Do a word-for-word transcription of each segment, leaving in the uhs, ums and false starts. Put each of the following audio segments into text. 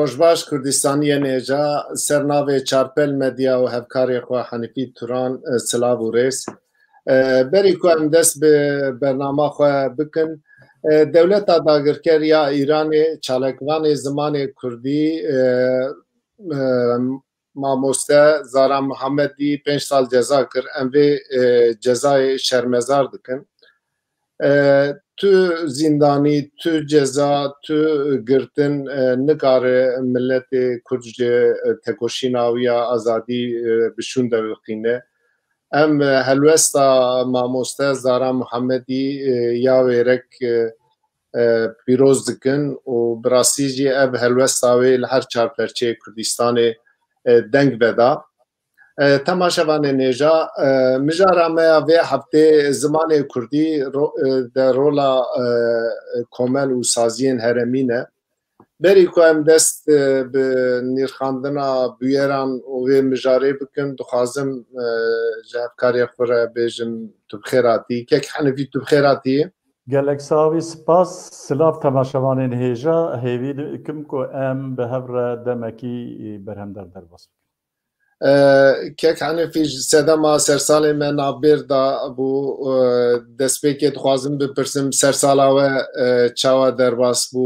Rojbaş Kurdistaniyên hêja, ser navê Çarpel Medya û hevkarê xwe Hanîfî Turan, e, silav û rêz. E, berî ku em dest bi bernama xwe bikin, e, dewleta dagirker ya Îranê çalakvanê zimanê kurdî, e, e, mamoste Zara Muhammedî pênc sal ceza kir. Em vê, e, cezayê şermezar dikin. E, tu zîndanî, tu ceza, tu girtin, e, nikare miletê Kurd ji, e, tekoşîna wî ya azadî, e, bi şûn derxîne. Em, e, helwesta mamoste Zara Muhammedî, e, ya wêrek, e, e, pîroz dikin û bi rastî jî ev helwesta wê li her çar perçeyê Kurdistanê, e, deng veda. E, temaşevanên hêja, e, mijara me ya vê heftê zimanê kurdî ro-, e, de rola, e, komel û saziyên heremî ne. Berî ku em dest, e, bi nirxandina bûyeran û vê mijarê bikin, dixwazim, e, ji hevkarê xwe re bêjim tu bi xêr hatî. Kek Henifî, tu bi xêr hatî. Gelek sax bî, spas. Silav temaşevanên hêja, hêvî dikim ku em bi hev re demekî berhemdar derbas bikin. E, Kek Henifî, ji sedema sersalê me navbêr da bû, e, destpêkê dixwazim bipirsim, sersala we, e, çawa derbas bû,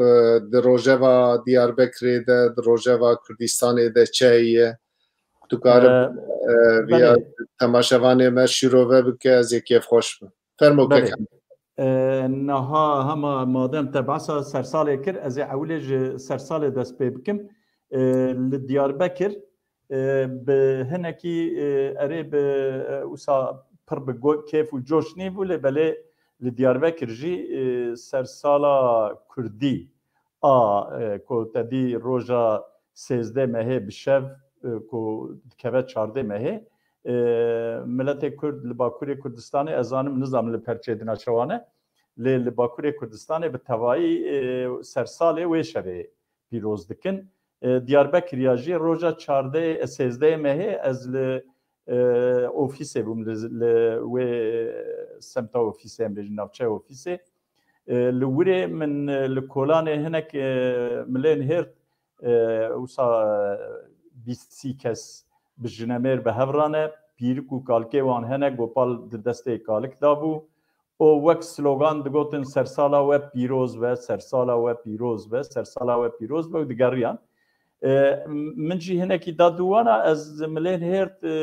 e, di rojeva Diyarbekirê de, di rojeva Kurdistanê de çi heye? Tu karib, E, e, viya belê. temaşevanê me şîrove bike, ez ê kêfxweş bim. Fermo Belê. Kek Henifî. E, niha hema madem te behsa sersalê kir, ez ê ewilê ji sersalê dest pê bikim. E, li Diyarbekir, e, bi hinekî, e, erê bi, e, wisa pir bi go-, kêf û coş nîbû, lê belê li Diyarbekir jî, e, sersala kurdî a, e, ku te dî roja sêzdeh mehê bi şev, e, ku dikeve çardeh mehê, e, miletê Kurd li Bakurê Kurdistanê, ez zanim, nizam li perçê dina şewane, lê li Bakurê Kurdistanê bi tevayî, e, sersalê wê şevê pîroz dikin. E, Diyarbekir ya jî roja çardeh, e, sêzdeh mehê ez li, e, ofîsê bûm, li, li wê semta ofîsê, em bêjin navçeya ofîsê. E, li wirê min, e, li kolanê hinek, e, milên hêrt, e, wisa, e, bîst sî kes bi jinemêr bi hev rane, pîrik û kalikê wan hene, gopal di destê kalik dabû. û wek slogan digotin, "Sersala we pîroz be, sersala we pîroz be, sersala we pîroz be" û digeriyan. E, min jî hinekî da dû wana, ez milên hêrt, e,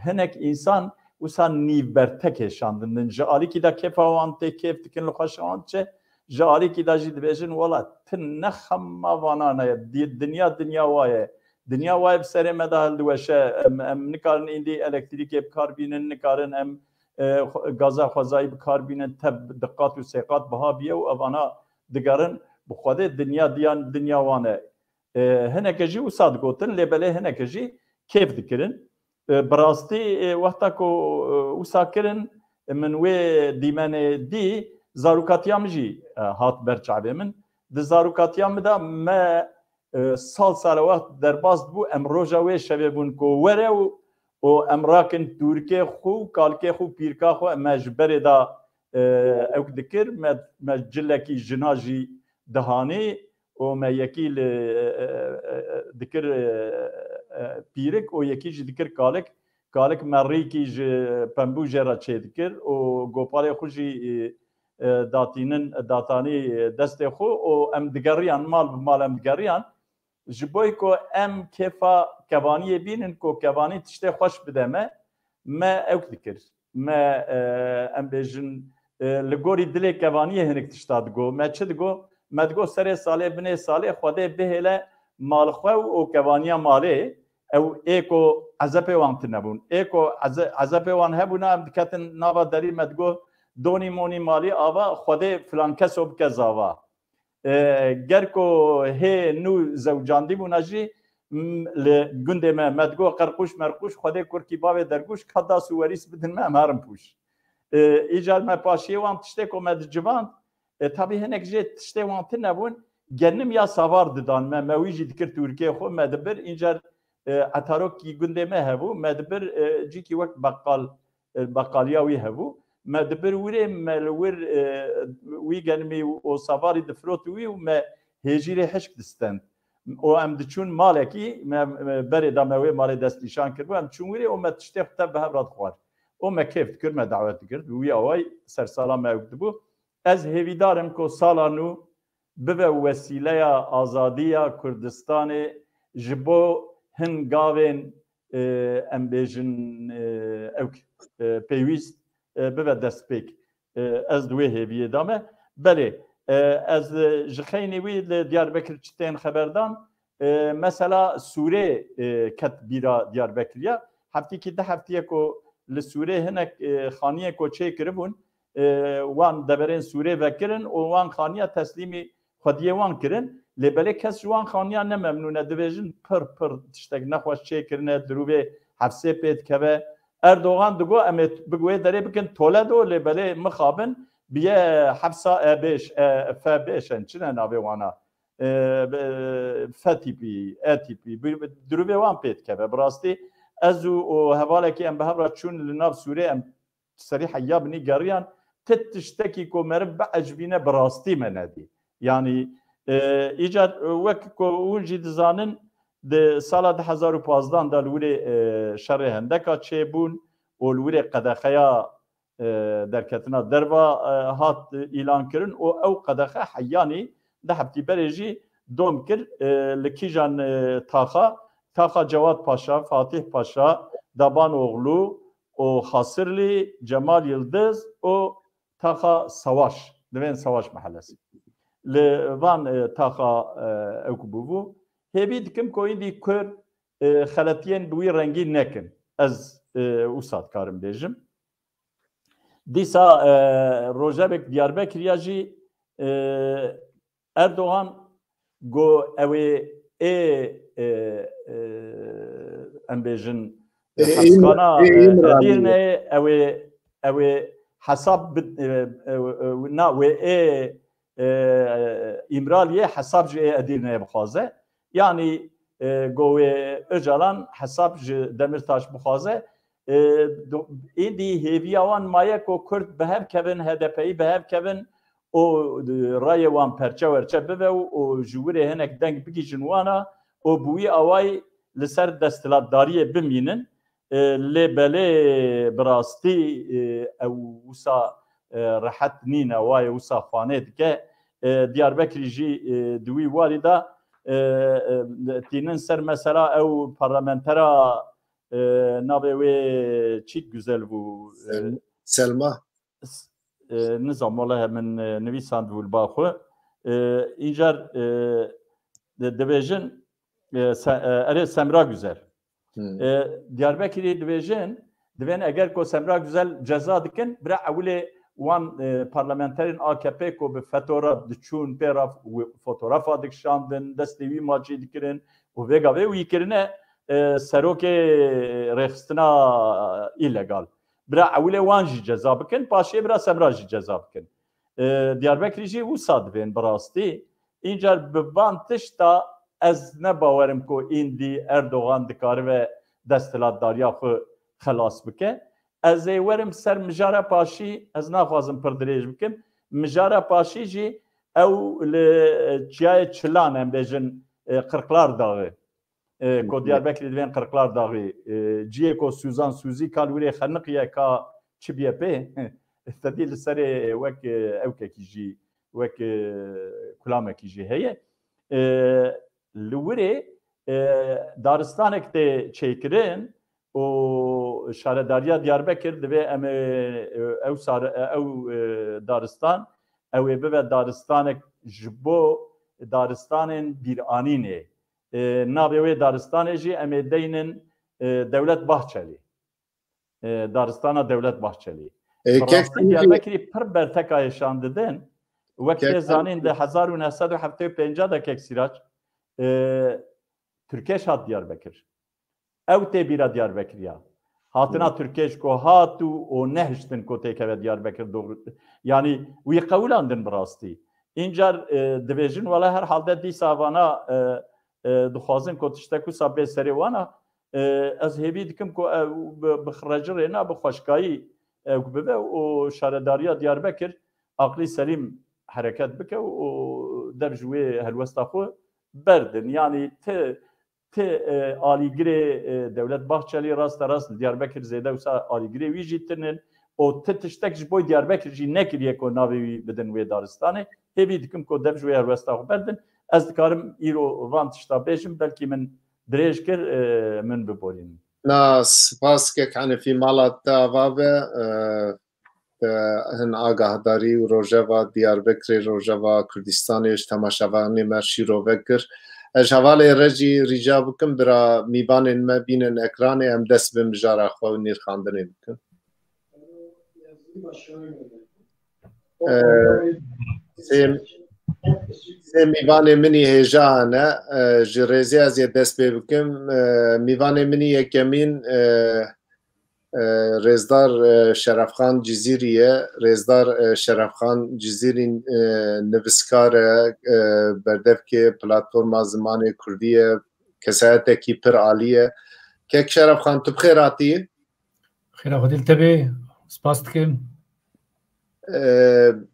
hinek însan wisa nîv bertek hêşandin din. Ji alîkî de kêfa wan tê, kêf dikin, li xweşa wan diçe. Ji alîkî de jî dibêjin, "Wela, tu ne xema vanan e, di-, dinya dinya wa ye. Dinya wa ye bi serê me de hildiweşe. Em, em nikarin îndî elektrîkê bi kar bînin, nikarin em, e, xwe-, gaza xwezayî bi kar bînin, tev di qat û sê qat biha bûye û evana digerin, bi Xwedê dinya diyan, dinya wan e." E, hineke jî wisa digotin, lê belê hineke jî kêf dikirin. E, bi rastî, e, wexta ku, e, wisa kirin, e, min wê dîmenê dî, zarokatiya min jî, e, hat ber çavê min. Di zarokatiya min de me, e, sal sale wext derbas dibû, em roja wê şevê bûn ku were û, û em rakin tûrikê xwe û kalikê xwe û pîrika xwe me ji berê de, e, ewk dikir, me, me cilekî jina jî dihanî û me yekî li, e, e, e, dikir, e, e, pîrik û yekî jî dikir kalik. Kalik me rîkî ji pembû jê re çêdikir û gopalê xwe jî, e, e, datînin, datanî destê xwe û em digeriyan, mal bi mal em digeriyan. Ji bo ku em kêfa kevaniyê bînin, ku kevanî tiştê xweş bide me, me ewk dikir. Me, e, em bêjin, e, li gorî dilê kevaniyê hinek tişta digo. Me çi digo? Me digo, "Serê salê, binê salê, Xwedê bihêle mal xwe û kevaniya malê." Ew ê ku ezepê wan tune bûn. Ê ku eze-, ezepê wan hebûna, em diketin nava derî, me digo, "Donî monî malî ava, Xwedê filan keso bike zava." E, ger ku hê nû zewcandî bûna jî, m, li gundê me, me digo, "Qerqûş merqûş, Xwedê kurkî bavê dergûş, ka das û werîs bidin me, em herin pûş." E, îcar me paşiyê wan tiştê ku me dicivand, e, tabî hinek jê tiştê wan tune bûn, genim ya savar didan me, me wî jî dikir tûrikê xwe, me dibir, încar, e, etarokî gundê me hebû, me dibir, e, cîkî wek beqal, e, beqaliya wî hebû. Me dibir wirê, me li wir, e, wî genimî û savarî difirot wî û me hêjîrê hişk distend. û em diçûn malekî, me, me berê da me wê malê destnîşan kiribû, em çûn wirê û me tiştê xwe tev bi hev re dixwar. Û me kêf dikir, me dawet dikir, bi wî awayî sersala me ew dibû. Ez hêvîdar im ku sala nû bibe wesîleya azadiya Kurdistanê ji bo hin gavên, e, em bêjin, e, ewk, e, pêwîst, e, bibe destpêk. E, ez di wê hêviyê de me. Belê, e, ez, e, ji xeynî wî li Diyarbekir çi tên xeberdan, e, mesela Sûrê, e, ket bîra Diyarbekir ya. Heftîkî di heftiyê ku li Sûrê hinek, e, xaniyê ku çêkiribûn, e, wan deverên Sûrê vekirin û wan xaniya teslîmî xwediyê wan kirin. Lê belê kes ji wan xaniya ne memnûn e. Dibêjin pir, pir tiştek nexweş çêkirine, dirûvê hefsê pê dikeve. Erdogan digo, em ê bi wê derê bikin Toledo, lê belê mixabin biye hefsa E beş, e, F beş en, çi ne navê wana? E, be-, F tîpî, E tîpî, bi, bi, dirûvê wan pê dikeve. Bi rastî ez û, û hevalekî em bi hev re çûn li nav Sûrê, em serî heya binî geriyan, ti tiştekî ku meriv biecibîne bi rastî me nedî. Yanî, e, îcar, e, wek ku hûn jî dizanin, di sala du hezar û pazdan de li wirê, e, şerê hendeka çêbûn û li wirê qedexeya, e, derketina derva, e, hat îlan kirin û ew qedexe heyanî di heftî berê jî dom kir, e, li kîjan, e, taxa, taxa Cewad Paşa, Fatih Paşa, Daban Oğlu, û Xasirlî, Cemal Yildiz û taxa Savaş, divên Savaş Mehellesî. Li van, e, taxa, e, ew ku bûbû, hêvî dikim ku îdî Kurd, e, xeletiyên bi wî rengî nekin. Ez, e, wisa dikarim bêjim. Dîsa, e, rojevek Diyarbekir ya jî, e, Erdogan got ew ê, ê, ê, ê, em bêjin, Ê, ê, hesxana, ê, ê, Îmraliyê. Edirneyê, ew ê, ew ê hesab bi, e, e, e, na, wê ê, e, Îmraliyê hesab ji ê Edirneyê bixwaze. Yanî, e, got wê Ocalan hesab ji Demirtaş bixwaze. E, do-, êdî hêviya wan maye ku Kurd bi hev kevin, H D P'yî bi hev kevin, û rayê wan perçe werçe bibe û, û ji wirê hinek deng bigihîjin wana û bi wî awayî li ser desthilatdariyê bimînin. E, lê belê bi rastî, e, ew wisa, e, rehet nîne, wayê wisa xwanê dike. E, Diyarbekirî jî, e, di wî warî de, e, e, tînin ser mesela ew parlamentera, e, navê wê çîk güzel bû. E, Sel-, Selma. S-, e, nizam, wele min, e, nivîsandibû li ba xwe. E, încar, e, di-, dibêjin, e, se-, e, erê Semra Güzel. Hmm. E, Diyarbekirî dibêjin, divên eger ku Semra Güzel ceza dikin, bira ewilê wan, e, parlamenterên A K P ku bi fetora diçûn pê re wi-, fotografa dikişandin, destê wî maçî dikirin û vê gavê wî kirine, e, serokê rêxistina îlegal. Bira ewilê wan jî ceza bikin, paşê bira Semra jî ceza bikin. E, Diyarbekirî jî wisa divên bi rastî. Încar bi van tişta ez ne bawerim ku îndî Erdogan dikaribe desthilatdariya xwe xelas bike. Ez ê werim ser mijara paşî, ez naxwazim pir dirêj bikim. Mijara paşî jî ew li, e, çiyayê Çilan, em bêjin, e, Qirqlar Daxê. E, ku Diyarbekirî divên Qirqlar Daxê, e, ciyê ku Sûzan Sûzî ka li wirê xeniqiye ka çi biye pê, te dî li serê wek, e, ewkekî jî, wek, e, kulamekî jî heye. E, li wirê, e, daristanek tê çêkirin û Şaredariya Diyarbekir divê em ê, e, ew sar-, e, ew, e, daristan, ew ê bibe daristanek ji bo daristanên bîranînê. E, navê wê daristanê jî em ê deynin, e, Dewlet Bahçelî. E, daristana Dewlet Bahçelî. E, Bi rastî Diyarbekirî pir bertekayê şan didin. Wek tê zanîn, di hezar û neh sed û heftê û pênc de kek Sîrac, e, Tirkêş hat Diyarbekir. Ew tê bîra Diyarbekir ya. Hatina Tirkêş ku hat û, û nehiştin ku têkeve Diyarbekir, doğru. Yanî wî qewlandin bi rastî. Încar, e, dibêjin, wele her halde dîsa vana, e, e, dixwazin ku tiştek wisa bê serê wana. E, ez hêvî dikim ku ew bi, bi xrecirê na, bi xweşkayî ew bibe û şaredariya Diyarbekir aqlî selîm hereket bike û dev ji wê helwesta xwe berdin. Yanî ti, ti, e, alîgirê, e, Dewlet Bahçelî raste rast li Diyarbekir zêde wisa alîgirê wî jî tinin. Û ti tiştek ji bo Diyarbekir jî nekiriye ku navê wî bidin wê daristanê. Hêvî dikim ku dev ji wê helwesta xwe berdin. Ez dikarim îro van tişta bêjim, belkî min dirêj kir, e, min biborînin. Na, spas kek Henefî, mala te ava be, e, te hin agahdarî û rojeva Diyarbekirê, rojeva Kurdistanê ji temaşevanê me şîrove kir. Ez ji hevalê re jî rîca bikim, bira mîvanên me bînin ekranê, em dest bi mijara xwe û nîrxandinê bikin. E, sê, sê mîvanê min î hêja hene. E, ji rêzê ez ê dest pê bikim. E, mîvanê min î yekemîn, e, e, Rêzdar, e, Şerefxan Cizîrî ye. Rêzdar, e, Şerefxan Cizîrî, e, nivîskar e, e, berdevkê Platforma Zimanê Kurdî ye. Kesayetekî pir alî ye. Kek Şerefxan, tu bi xêr hatî? Xêra Xwedê li te be, spas dikim. E,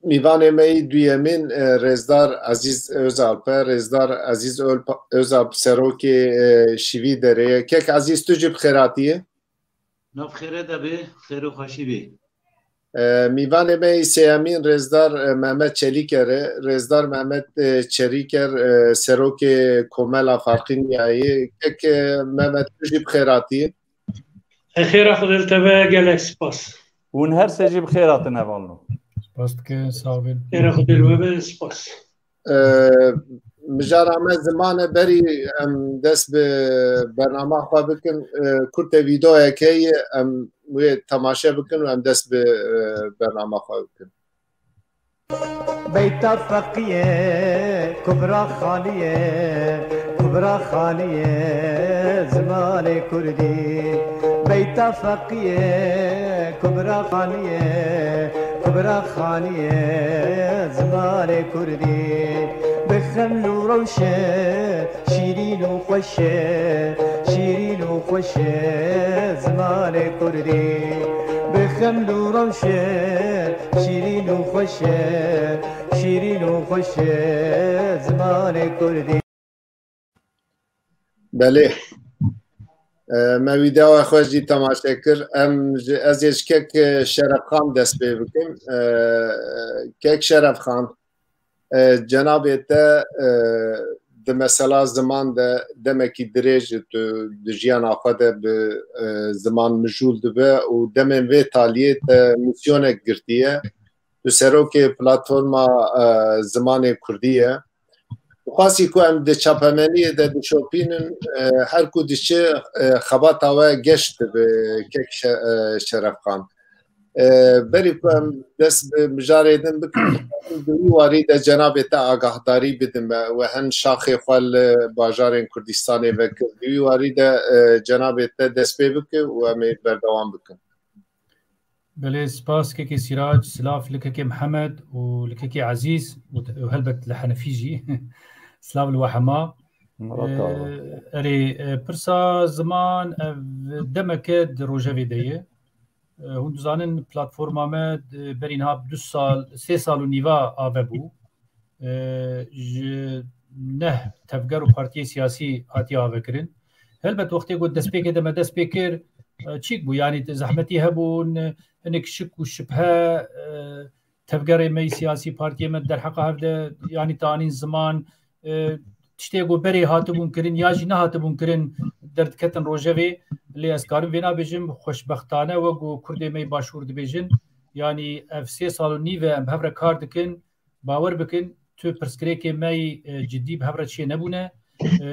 mîvanê me yî duyemîn, e, Rêzdar Ezîz Özalp e. Rêzdar Ezîz Ölp-, Özalp serokê, e, Şîvî Derê ye. Kek Ezîz, tu jî bi xêr hatiyî. Nav xêre de be, xêr û xweşî be. E, mîvanê me yî sêyemîn Rêzdar, e, Mehmet Çelîker e. Rêzdar Mehmet, e, Çelîker, e, serokê Komela Farqîniyayê. Kek, e, Mehmet, tu jî bi xêr hatî. Xêra Xwedê li te be, gelek spas. Hûn her sê jî bi xêr hatin hevalno. Spas dikim, sağ bin. Xêra Xwedê li we be, spas. E, mijara me ziman e, berî em dest bi bernama xwe bikin. E, kurte vîdeoyek heye, em wê temaşe bikin û em dest bi, e, bernama xwe bikin. Beyta Feqiyê Kubra Xaliyê, Kubra Xaliyê zimanê Kurdî. Beyta Feqiyê Kubra Xaliyê, Kubra Xaliyê zimanê Kurdî. Bi xeml û rewşe şîrîn û xweş e, şîrîn û xweş e zimanê Kurdî. Bi xeml û rewşe şîrîn û xweş e, şîrîn û xweş e zimanê Kurdî. Belê. E, me vîdeoya xwe jî temaşe kir. Em ji, ez ê ji kek, e, Şerefxan dest pê bikim. E, kek Şerefxan, e, cenabê te, e, di mesela ziman de demekî dirêj tu di jiyana xwe de bi, e, ziman mijûl dibe û demên vê taliyê te misyonek girtiye. Tu serokê platforma, e, zimanê kurdî ye. Dixwazî ku em di çapemeniyê de dişopînin, e, her ku diçe, e, xebata we geş dibe kek Şe-, e, Şerefxan. E, berî ku em dest bi mijarê din bikin, di wî warî de cenabê te agahdarî bidin me. We hin şaxê xwe li bajarên Kurdistanê vekir. Di wî warî de, e, cenabê te dest pê bike û em ê berdewam bikin. Belê, spas kekê Sîrac, silav li kekê Mihemed û li kekê Ezîz û, û helbet li Henefî jî. Silav li we hema. Milat e, Erê, e, pirsa ziman ev demeke di rojevê de ye. E, hûn dizanin platforma me di berî niha du sal, sê sal û nîva ave bû. E, ji neh tevger û partiyê siyasî hatiye avekirin. Helbet wextê ku destpêkê de me dest pê kir, e, çîk bû. Yanî zehmetî hebûn, hinek şik û şibhe, e, tevgerê me yî siyasî, partiyê me derheqa hev de, yanî tanîn ziman, e, tiştê ku berê hatibûn kirin ya jî nehatibûn kirin derdiketin rojevê. Lê ez karim vê nabêjim, xweşbextane wek ku Kurdê me yî Başûr dibêjin, yanî ev sê sal û nîv e em bi hev re kar dikin. Bawer bikin, tu pirsgirêkê me yî, e, cidî bi hev re çiyê nebûne. E, e,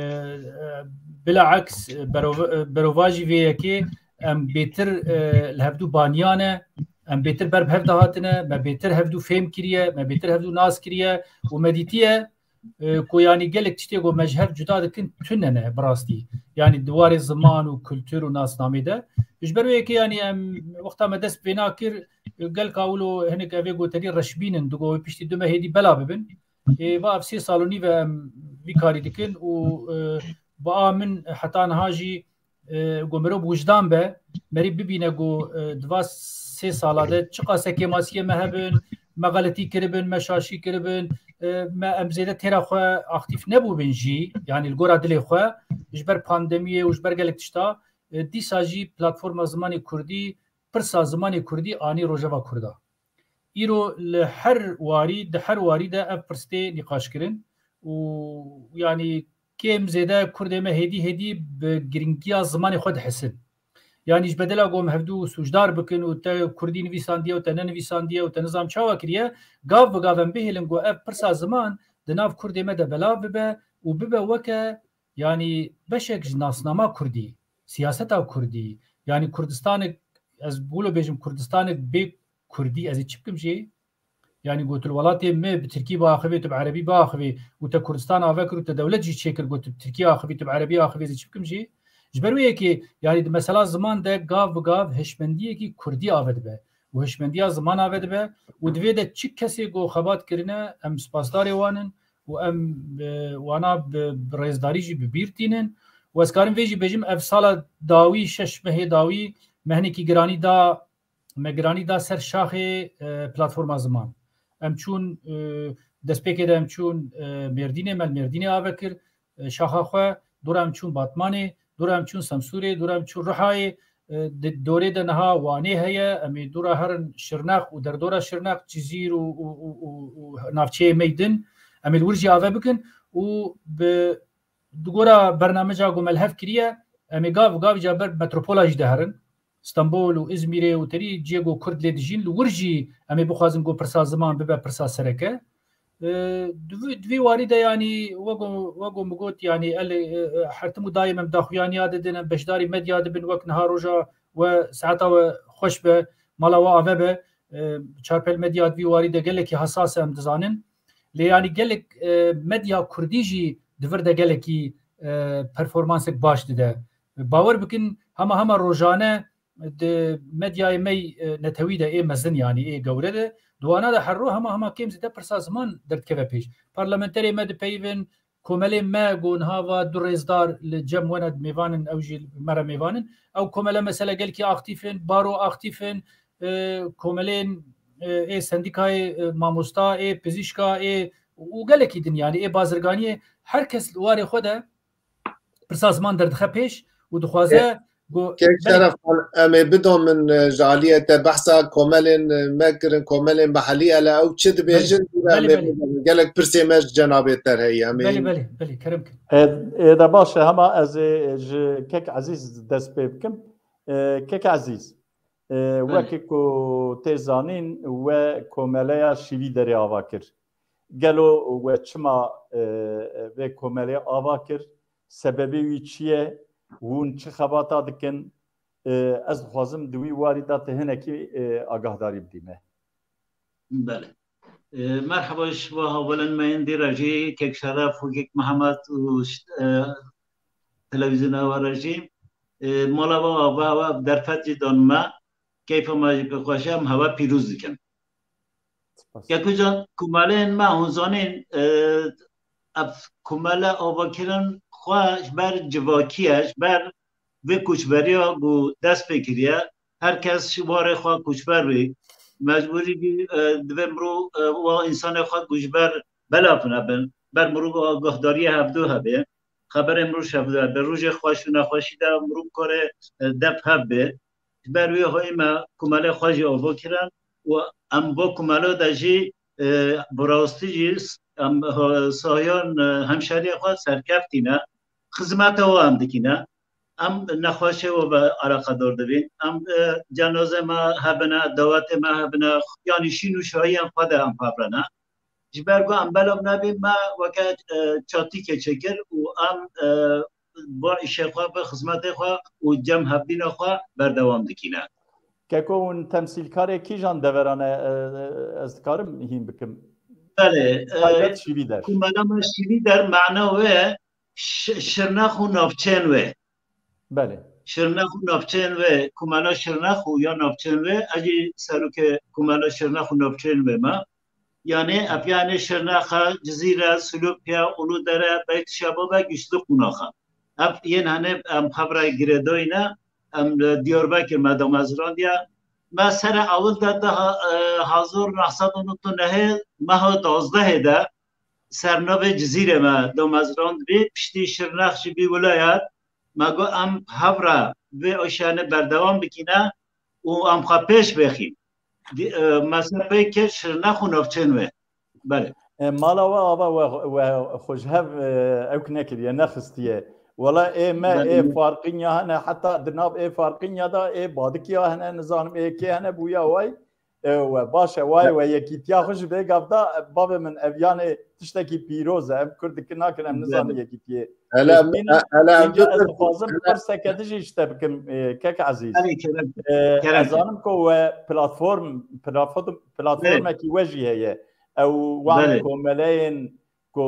bila'eks, e, berova-, e, berovajî vê yekê em bêtir, e, li hevdû baniya ne, em bêtir ber bi hev de hatine, me bêtir hevdû fêm kiriye, me bêtir hevdû nas kiriye û me dîtiye, e, ku yanî gelek tiştê ku me ji hev cuda dikin tune ne bi rastî. Yanî di warê ziman û kultur û nasnamê de. Ji ber wê yekê yanî em wexta me dest bi vêna kir, gelka wilo hinek evê goterî reşbînin, digo wê piştî du mehê dî bela bibin. Ê, va ev sê sal û nîv e em vî karî dikin û, e, bi a min heta niha jî, e, ku mirov bi wijdan be, merî bibîne ku, e, di va sê sala de çiqas e kêmasiyê me hebin, me xeletî kiribin, me şaşî kiribin, e, me em zêde têra xwe aktîf nebûbin jî, yanî li gora dilê xwe, ji ber pandemiyê û ji ber gelek tişta, e, dîsa jî platforma zimanê kurdî, pirsa zimanê kurdî anî rojeva kurda. Îro li her warî, di her warî de ev pirs tê nîqaşkirin û, yanî, kêm zêde kurdê me hêdî hêdî bi giringiya zimanê xwe dihisin. Yanî ji bedela ku em hevdû sûcdar bikin û te kurdî nivîsandiye û te nenivîsandiye û te nizam çawa kiriye, gav bi gav em bihêlin ku ev pirsa ziman di nav kurdê me de belav bibe û bibe weke, yanî, beşek ji nasnama kurdî, siyaseta kurdî, yanî Kurdistanek, ez wilo bêjim, Kurdistanek bê kurdî ez ê çi bikim jê? Yanî, got, tu li welatê me bi tirkî biaxivê, tu bi erebî biaxivê û te Kurdistan ave kir û te dewlet jî çêkir, got, tu bi tirkî axivî, tu bi erebî axivê, ez ê çi bikim jê? Ji ber wê yekê, yanî, di mesela ziman de gav bi gav hişmendiyekî kurdî ave dibe û hişmendiya ziman ave dibe û di vê de çi kesê ku xebat kirine, em spasdarê wan in û em, e, wana bi, bi rêzdarî jî bi bîr tînin. Û ez karim vê jî bêjim, ev sala dawî, şeş mehê dawî me hinekî giranî da, me giranî da ser şaxê, e, platforma ziman. Em çûn, e, destpêkê de em çûn, e, Mêrdînê, me li Mêrdînê ave kir, e, şaxa xwe, dora em çûn Batmanê, dora em çûn Semsûrê, dora em çûn Rihayê, e, di dorê de niha Wanê heye, em ê dora herin Şirnex û derdora Şirnex, Cizîr û, û, û, û, û navçeyê me yê din, em ê li wir jî ave bikin û bi, di gora bernameca ku me li hev kiriye, em ê gav gav ca ber metropola jî de herin. Stenbol û Îzmîrê û terî cihê ku Kurd lê dijîn, li wir jî em ê bixwazin ku pirsa ziman bibe pirsa sereke. E, di vî, di vî warî de, yanî, wek ku, wek ku min got, yanî, el, e, e, her tim û daîm em daxuyaniya didin, em beşdarî medya dibin, wek niha roja we, saeta we xweş be, mala we ave be. E, Çarpel Medya di vî warî de gelekî hesas e, em dizanin. Lê, yanî, gelek, e, medya kurdî jî di vir de gelekî, e, performansek baş dide. Bawer bikin, hema hema rojane di medyayê me, e, netewî de ê mezin, yanî ê gewre de, di wana de her roj hema hema kêm zêde pirsa ziman derdikeve pêş. Parlamenterê me dipeyivin, komelê me ku niha va du rêzdar li cem we ne mêvan in, ew jî me re mêvan in. Ew komele mesela gelkî aktîf in, baro aktîf in, e, komelên, e, ê sendîkayê, e, mamosta, ê pizîşka, ê û gelekî din, yanî ê bazirganiyê, her kes li warê xwe de pirsa ziman derdixe pêş û dixwaze ku Kek belê. Şeref, em ê bidomin, e, ji aliyê te behsa komelên, e, me kirin, komelên mehellî, ele ew çi dibêjin, Belê, dûre em belê, ê belê. bidomin. Gelek pirsê me ji cenabê te re heye, em ê Belê, belê, belê, kerem kin. Ê, ê de baş e, hema ez ê ji Kek Ezîz dest pê bikim. Ê, Kek Ezîz, ê, Belê. wekî ku tê zanîn, we komeleya Şîvî derê ava kir. Gelo we çima, e, vê komelê ava kir? Sebebê wî çi ye? Hûn çi xebata dikin? E, ez dixwazim di wî warî de te hinekî, e, agahdarî bidî me. Belê. E, merheba ji we hevalên me yên dî re jî, kek Şeref û kek Mihemed û, e, televîzyona we re jî. E, mala we ava, we derfet jî dan me. Keyfa me jî pê xweş e, em hewe pîroz dikin. Spas. Kekucan, komelên me, hûn zanîn, e, ev komele avakirin xwe ji ber civakî ye, ji ber vê koçberiya ku dest pê kiriye. Her kes ji warê xwe koçber bî. Mecbûrî bî, e, divê mirov, e, wa însanê xwe ku ji ber belav nebin. Ber mirov agahdariyê hevdû hebe. Xeberê mirov ji hevdû hebe. Rojê xweş û nexweşî de mirov kare, e, dep hev bê. Ji ber wê hoyê me komelê xwe jî ava kirin û em bo komelo de jî, e, bi rastî jî s-, em, e, sahiyan, e, hemşeriya xwe serkeftî ne, xizmeta we em dikîne. Em nexweşê we ve eleqedar dibîn. Em, e, cenazê me hebine, dawetê me hebine, yanî şîn û şahiyên xwe de em hev re ne. Ji ber ku em belav nebîn, me weke, e, çatîkê çêkir û em, e, bo îşê xwe, bi xizmetê xwe û cem hevbîna xwe berdewam dikîne. Keko, hûn temsîlkarê kîjan deveran e, e, ez dikarim hîn bikim? Belê, e, Taybet Şîvî der. Komela me Şîvî der, mana wê ye, Ş-, Şirnex û navçeyên wê. Belê. Şirnex û navçeyên wê, komela Şirnex û ya navçeyên wê, ez jî serokê komela Şirnex û navçeyên wê me. Yanî ev yanî Şirnex e, Cizîr e, Silopî ye, Uludere, Beyt Şebab e, Güçlü Qonax e. Ev yên hene em hev re girêdayî ne, em li Diyarbekir me damezrandiye. Me serê ewil de daha, e, hezar neh sed û nod û nehê meha duwazdehê de ser navê Cizîrê me damezrandibî, piştî Şirnex jî bî wilayet, me got em hev re vê êşanê berdewam bikîne û em xwe pêş bêxîn. Di-, e, me ser pê kir Şirnex û navçeyên wê. Belê. E, mala we ava we, we xwe ji hev, e, ewk nekiriye, nexistiye. Wela ê me, Belê. Ê Farqînya hene, heta di nav ê Farqînya de ê Badikiya hene, nizanim ê kê hene, bûya way. E, we baş e, way we yekîtiya xwe ji vê gav da, e, bavê min, ev yanê tiştekî pîroz e. Em Kurd dikin nakin, em nizanin Belê. Yekîtiyê. Hele, Yekîn, hele, em Înca ez dixwazim hele pirseke din jî ji te bikim, e, kek Ezîz. Belê, kerem. E, Kerem. Ez zanim ku we platform, platform, platformekî we jî heye. Ew wan Belê. Komeleyên ku,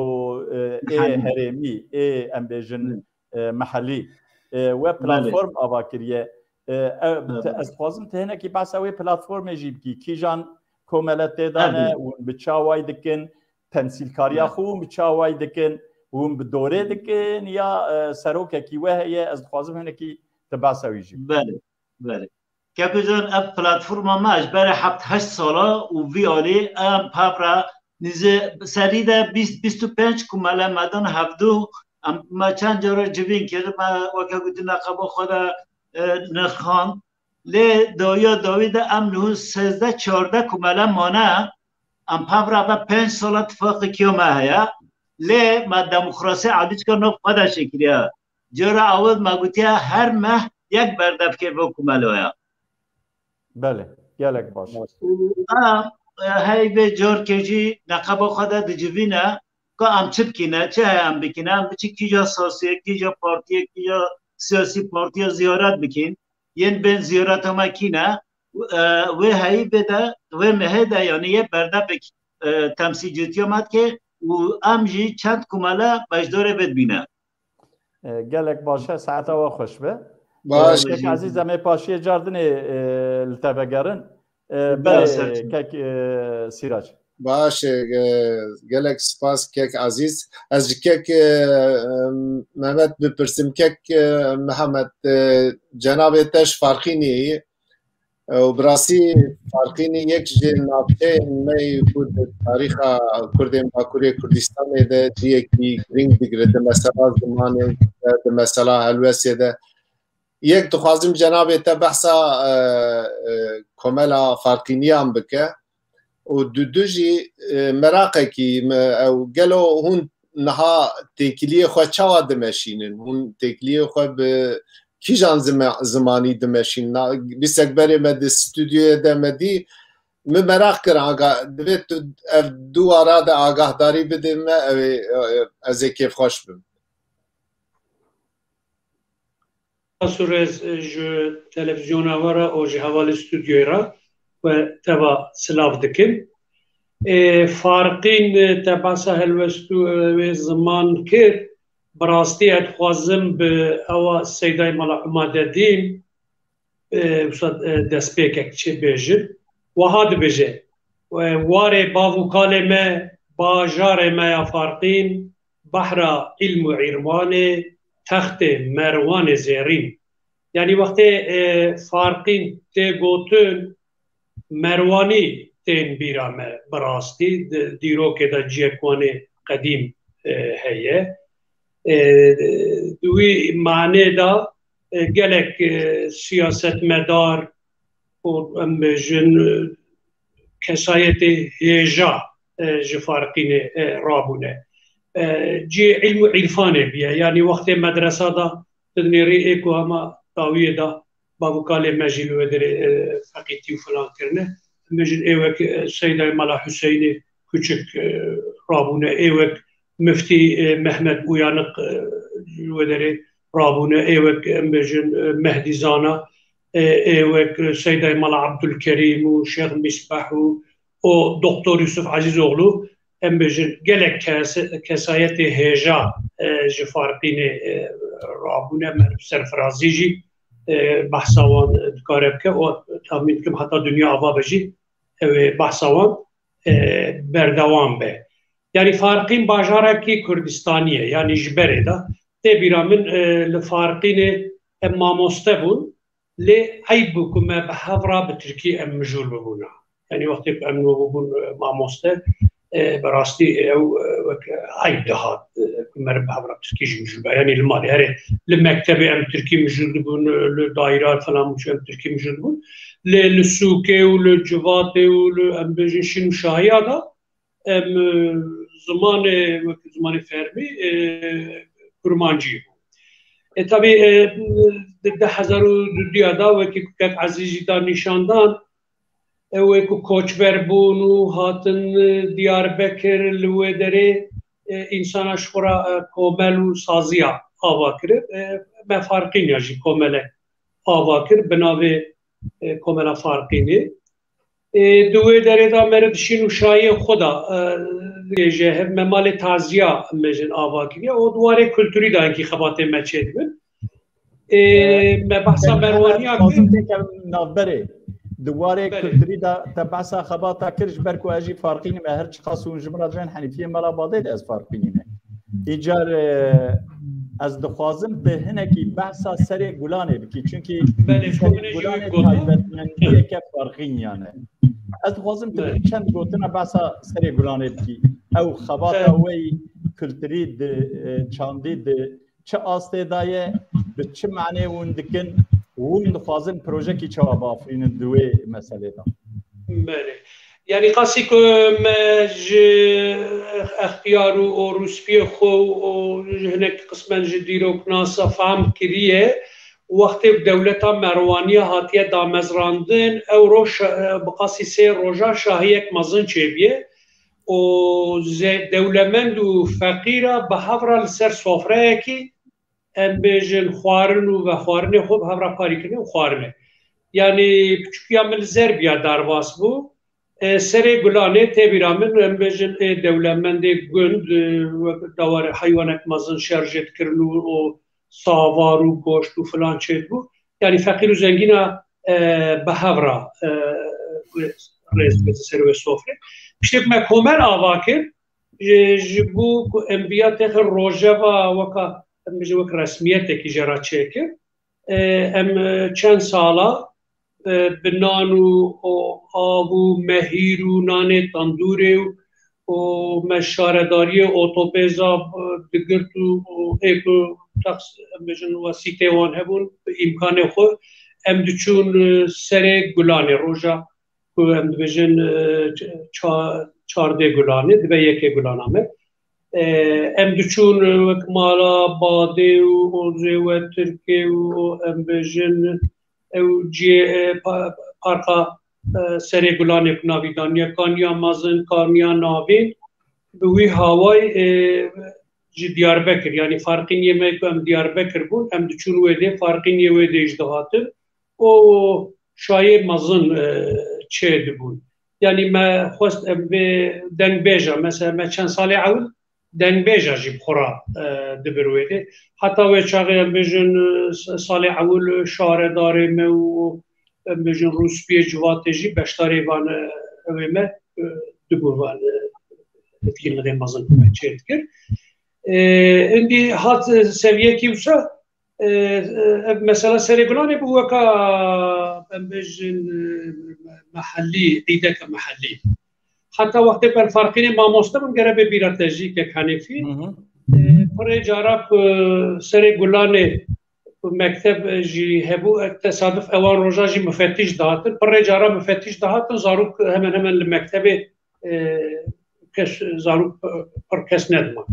e, ê Mihemî. Herêmî, ê, em bêjin, Hı. E, mehellî, e, we Belê. Platform ava kiriye. E, e, Belê. Te, ez dixwazim te hinekî behsa wê platformê jî bikî. Kîjan komele tê de ne, Tabii. Hûn bi çaway dikin, temsîlkariya Belê. Xwe hûn bi çaway dikin, hûn bi dorê dikin ya, e, serokekî we heye, ez dixwazim hinekî te behsa wî jî bikî. Belê, belê. Keko can, ev platforma me ji berê heft heşt sala û vî alî em pevra nîzê serî de bîst, bîst û pênc komele me dan hevdu, em, me çend cara civîn kir, me weke gotin neqeba xwe de, e, nirxand. Lê dawiya dawî de em niho sêzdeh çardeh komele mane, em pevra ve pênc sala tifaqekiya me heye. Lê me demokrasî alîçka nav xwe de çêkiriye. Cara awil me gotiye her meh yek berdevkê ve komelo ye. Belê, gelek baş. Û em, e, hey vê carkê jî neqeba xwe de dicivîne, ka em çi bikîne, çi heye em bikîne, em biçin kîja sasiyê, kîja partiyê, kîja siyasî partiya ziyaret bikîn, yên bên ziyareta me kîne, e, wê heyî vê de, wê mehê de, yanî yê berdevek, e, temsîlcîtiya me dike û em jî çend komele beşdarê vê dibîne. E, gelek baş e, saeta we xweş be. Baş. E, Kek Ezîz, em ê paşiyê cardinê, e, li te vegerin. E, Baş, belê, ser çi? Kek, e, Sîrac. Baş e, e, gelek spas kek Ezîz. Ez ji kek, e, e, Mehmet bipirsim. Kek, e, Mehmet, e, cenabê te ji Farqînê yî. Û bi rastî Farqînî yek ji navçeyên me yî ku di tarîxa Kurdên Bakurê Kurdistanê de ciyekî girîng digire di mesela zimanê de, di mesela helwestê de. Yek dixwazim cenabê te behsa, e, e, komela Farqîniyan bike. Û du, du jî, e, meraqekî me, ew gelo hûn niha têkiliyê xwe çawa dimeşînin? Hûn têkiliyê xwe bi kîjan zime-, zimanî dimeşînin? Na, bîstek berê me di stûdyoyê de me dî, min meraq kir, aga, divê tu ev du wara de agahdarî bidê me, ew ê, e, ez ê kêfxweş bim. Spas û rêz ji televîzyona we re û ji hevalê stûdyoyê re we teva silav dikim. Ê, Farqîn, te behsa helwest û, e, wê ziman kir. Bi rastî ez dixwazim bi ewa Seydayê Mala Humadedîn, e, wisa, e, destpêkek çi bêjim. Wiha dibêje, e, warê bav û kalê me, bajarê me ya Farqîn, behra îlm û îrmanê, textê Merwanê zêrîn. Yanî wextê, e, Farqîn tê gotin, Merwanî tên bîra me bi rastî, di dîrokê de ciyek wanê qedîm, e, heye. E, di wî manê de, e, gelek, e, siyasetmedar û em bêjin, e, kesayetê hêja, e, ji Farqînê, e, rabûne. E, cihê îlm û îrfanê bûye. Yanî wextê medresa de dinêrî ê ku hema dawiyê de bav û kalê me jî li wê derê, e, feqîtî û filan kirine. Em bêjin ê wek, e, Seydayê Mela Huseyinê Kuçik, e, rabûne, ê wek Miftî, e, Mehmet Uyanık, e, li wê derê rabûne, ê wek, em bêjin, e, Mehdî Zana, e, ê wek, e, Seydayê Mela Abdulkerîm û Şêx Misbah û û Doktor Yusuf Ezîzoğlu, em bêjin, gelek kes-, kesayetê hêja, e, ji Farqînê, e, rabûne, me serfirazî jî, e, behsa wan, e, dikare bike û tahmîn dikim heta dinya ava be jî, ew ê behsa wan, e, berdewam be. Yanî Farqîn bajarekî Kurdistanî ye, yanî ji berê de tê bîra min, e, li Farqînê em mamoste bûn, lê eyb bû ku me bi hev re bi tirkî em mijûl bibûna. Yanî wextê ku em nû bûbûn, e, mamoste, E, bi rastî ew, e, wek eyb dihat, e, ku meriv bi hev re tirkî jî mijûl be. Yanî li malê herê li mektebê em tirkî mijûl dibûn, li dayîra falan em tirkî mijûl dibûn. Lê li sûkê û li civatê û li, em bêjin, şîn û şahiya de em, e, zimanê, wek zimanê fermî, e, kurmancî bû. E, tabî, e, di du hezar û duduya de wekî ku kek Ezîz jî da nîşandan, ew ê ku koçber bûn û hatin, e, Diyarbekir, li wê derê, e, însana ji xwe re, e, komel û saziya ava kirin. E, me Farqîniya jî komelek ava kir bi navê, e, Komela Farqînê. E, di wê derê de meriv şîn û şayê xwe de, e, dirêje hev me malê taziya mejin ava kiriye. O di warê kulturî de hinkî xebatê me çêdibin. E, me behsa Merwaniya kir. Dixwazim têkevim navberê. Di warê Belê. kulturî de te behsa xebata kir, ji ber ku ez jî Farqînî me, her çiqas hûn ji min re dibêjin Henîfiyê Mela Badê de ez Farqînî me. Îcar, e, ez dixwazim tu hinekî behsa Serê Gulanê bikî. Çunkî Belê, Serê Gulanê taybetmendiyeke Farqîniyan e. Ez dixwazim tu Belê. çend gotina behsa Serê Gulanê bikî. Ew xebata Evet. wê kulturî di, e, çandî di çi astê de ye, bi çi manê hûn dikin, hûn dixwazin projekî çawa biafirînin di wê meselê de? Belê. Yanî qasî ku me ji extiyar û, û rûspiyê xwe û, û ji hinek qismen ji dîroknasa fehm kiriye, wextê dewleta Merwaniya hatiye damezrandin, ew roj, bi qasî sê roja şahiyek mezin çêbiye û ze-, dewlemend û feqîra bi hev re li ser sofreyekî, em bêjin, xwarin û vexwarinê xwe bi hev re parî kirine û xwarine. Yanî piçûkiya min li Zerbiya derbas bû. E, Serê Gulanê tê bîra min, em bêjin, ê dewlemendê gund, e, wek dawar heywanek mezin şerjê dikirin û, û savar û goşt û filan çêdibû. Yanî feqîr û zengîna, e, bi hev re, e, rêz dikete ser wê sofrê. Piştê ku me komel ava kir, ji, ji bo ku em viya têxin rojeva weka, em bêjin, wek resmiyetekî jê re çêkir. E, em, e, çend sala, e, bi nan û, û av û mehîr û nanê tendûrê û, û me şaredariyê otobêza, e, digirt û, û ê ku tax-, em bêjin wesîtê wan hebûn, bi îmkanê xwe em diçûn, e, Serê Gulanê, roja ku em dibêjin, e, ça-, çardê Gulanê, dibe yekê Gulana me. E, em diçûn, e, wek mala Badê û Ozê we Tirkê û, û em bêjin ew cihê, e, pa-, parka, e, Serê Gulanê ku navî daniye, Kaniya Mezin, Kaniya Navîn, bi wî hawayî, e, ji Diyarbekir, yanî Farqîniyê me ku em Diyarbekir bûn, em diçûn wê dê, Farqîniyê wê dê jî dihatin. û şayê mezin, e, çê dibûn. Yanî me xwest em vê dengbêja, mesela me çend salê ewil dengbêja jî bi xwe re, e, dibir wê dê. Heta wê çaxê em bêjin, e, s-, salê ewil şaredarê me û em bêjin rûspiyê civatê jî beşdarê van, e, ewê me, e, dibûn van, e, etkinliğê mezin me çê dikir. E, Hindî hat, e, seviyekî wisa, e, e, ev mesela Serê Gulanê bû weka, em bêjin, e, mehellî, îdeke mehellî. Heta wextê ku em Farqînê mamoste bûn, gere bê bîra te jî kek Henîfî. Hı hı. E, pirê cara ku Serê Gulanê ku mekteb jî hebû, e, tesaduf ewan roja jî mufetîş dihatin. Pirê cara mufetîş dihatin, zarok hemen hemen li mektebê e, kes, zarok pir kes nediman.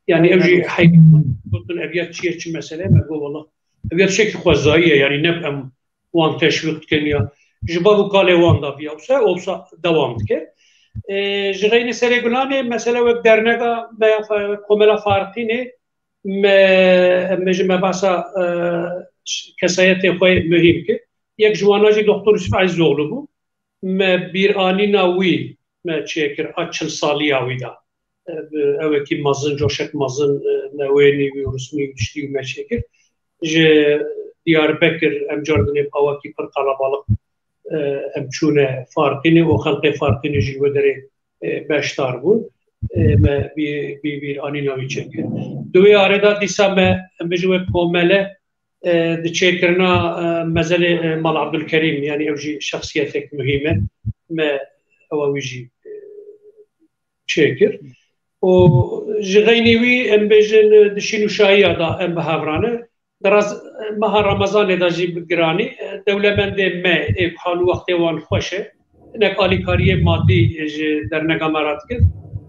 Yanî ew jî heyran gotin, ev ya çi ye, çi mesele ye? Me got, wela, ev ya tiştekî xwezayî ye, yanî ne em wan teşwîq dikin ya ji bav û kalê wan de viya wisa, wisa dewam dike. E, ji xeynî Serê Gulanê, mesele wek dernega me ya fa-, Komela Farqînê, me, em bêjin me behsa, e, ş-, kesayetê xwe muhîm kir. Yek ji wana jî Doktor Yusuf Ezîzoğlu bû. Me bîranîna wî me çêkir a çil saliya wî de. E, bi ewekî mezin, coşek mezin, e, me wênî wî û rismî wî tiştî wî me çêkir. Ji Diyarbekir em cardinê bi awakî pir qelebalix, e, em çûne Farqînê û xelqê Farqînê jî wê derê, e, beşdar bûn. E, me bî-, bî-, bîranîna wî çêkir. Di wê arê de dîsa me, em bêjin wek komele, e, di çêkirina, e, mezelê, e, Mal Abdulkerîm, yanî ew jî şexsiyetek muhîm e. Me ewa wî jî, e, çêkir. Û ji xeynî wî, em bêjin, di şînûşahiya de em bi hev re ne. Di raz meha Remezanê de jî bi giranî, e, dewlemendê me ê ku hal û wextê wan xweş e, hinek alîkariyê madî ji dernega me re dikin.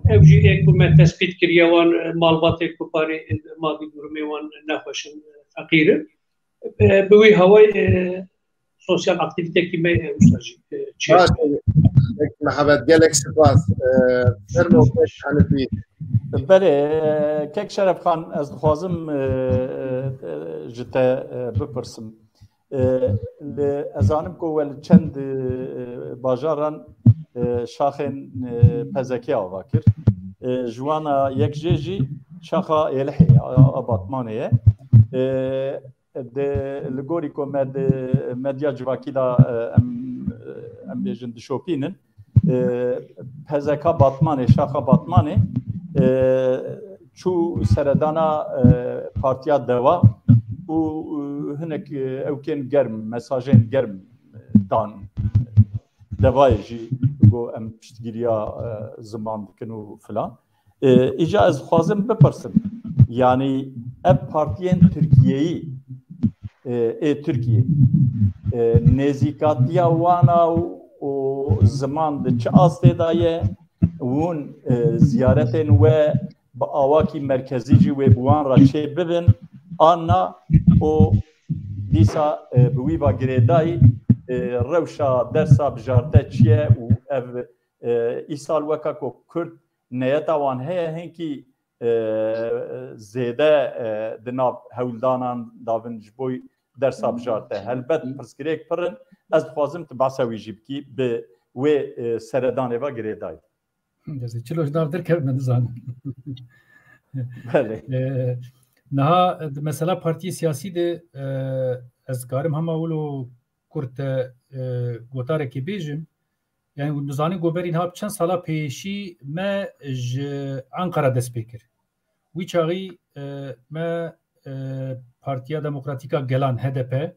Ew jî ê ku me tespît kiriye wan, e, malbatê ku parî, e, madî durumê wan nexweş in, e, feqîr in. E, bi wî hawayî, e, sosyal aktîvitekî me, e, wisa jî, e, çêbû. Baş e, Kek Mihemed, gelek spas. E, fermo Kek Henifî. Belê, e, Kek Şerefxan, ez dixwazim, e, e, e, ji te, e, bipirsim. E, li, ez zanim ku we li çend, e, bajaran, e, şaxên, e, P Z K ava kir. E, ji wana yek jê jî şaxa Êlihê, a, a Batmanê ye. E, di, li gorî ku me di medya civakî de, e, em, e, em bêjin dişopînin, e, P Z K Batmanê, şaxa Batmanê, e, çû seredana, e, Partiya Deva û, e, hinek, e, ewkên germ, mesajên germ, e, dan. Devayê jî got, em piştgiriya, e, ziman dikin û filan. E, îca ez dixwazim bipirsim, yanî ev partiyên Tirkiyeyî, e, ê Tirkiyê, e, nêzîkatiya wana û, û ziman di çi astê de ye? Hûn, e, ziyaretên we bi awakî merkezî jî wê bi wan re çê bibin, an na û dîsa, e, bi wî va girêdayî, e, rewşa dersa bijarte çi ye û ev, e, îsal weka ku Kurd neyeta wan heye, hinkî, e, zêde, e, di nav hewldanan davin ji bo dersa bijarte. Helbet pirsgirêk pir in, ez dixwazim tu behsa wî jî bikî, bi wê, e, seredanê ve girêdayî. Destê çilo ji nav derkevin, me nizanim. Belê. E, niha di mesela partiyê siyasî de, e, ez karim hema wilo kurt te, e, gotarekê bêjim. Yani, hûn dizanin ku berî niha çend sala pêşî me ji Ankara dest pê kir. Wî çaxî, e, me, e, Partiya Demokratîk a Gelan, H D P,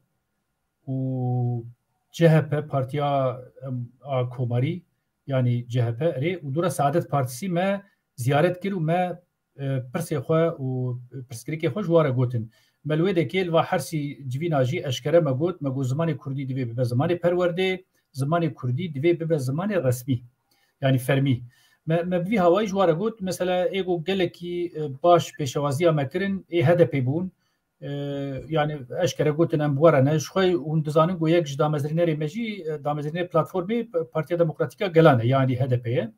û C H P, Partiya, em, a Komarî, yani C H P, erê, û dûra Saadet Partisi me ziyaret kir û me e, pirsê xwe û pirsgirêkê xwe ji wan re gotin. Me li wê dekê li va hersî civîna jî eşkere me got, me got zimanê kurdî divê bibe zimanê perwerdê, zimanê kurdî divê bibe zimanê resmî, yanî fermî. Me, me bi vî hawayî ji wan re got, mesela ê ku gelekî, e, baş pêşewaziya me kirin, ê H D P bûn. E, yani eşkere gotin em bi we re ne. Ji xwe hûn dizanin ku yek ji damezrînerê me jî, e, damezrînerê platformê P-, Partiya Demokratîk a Gelan e, yani H D P ye.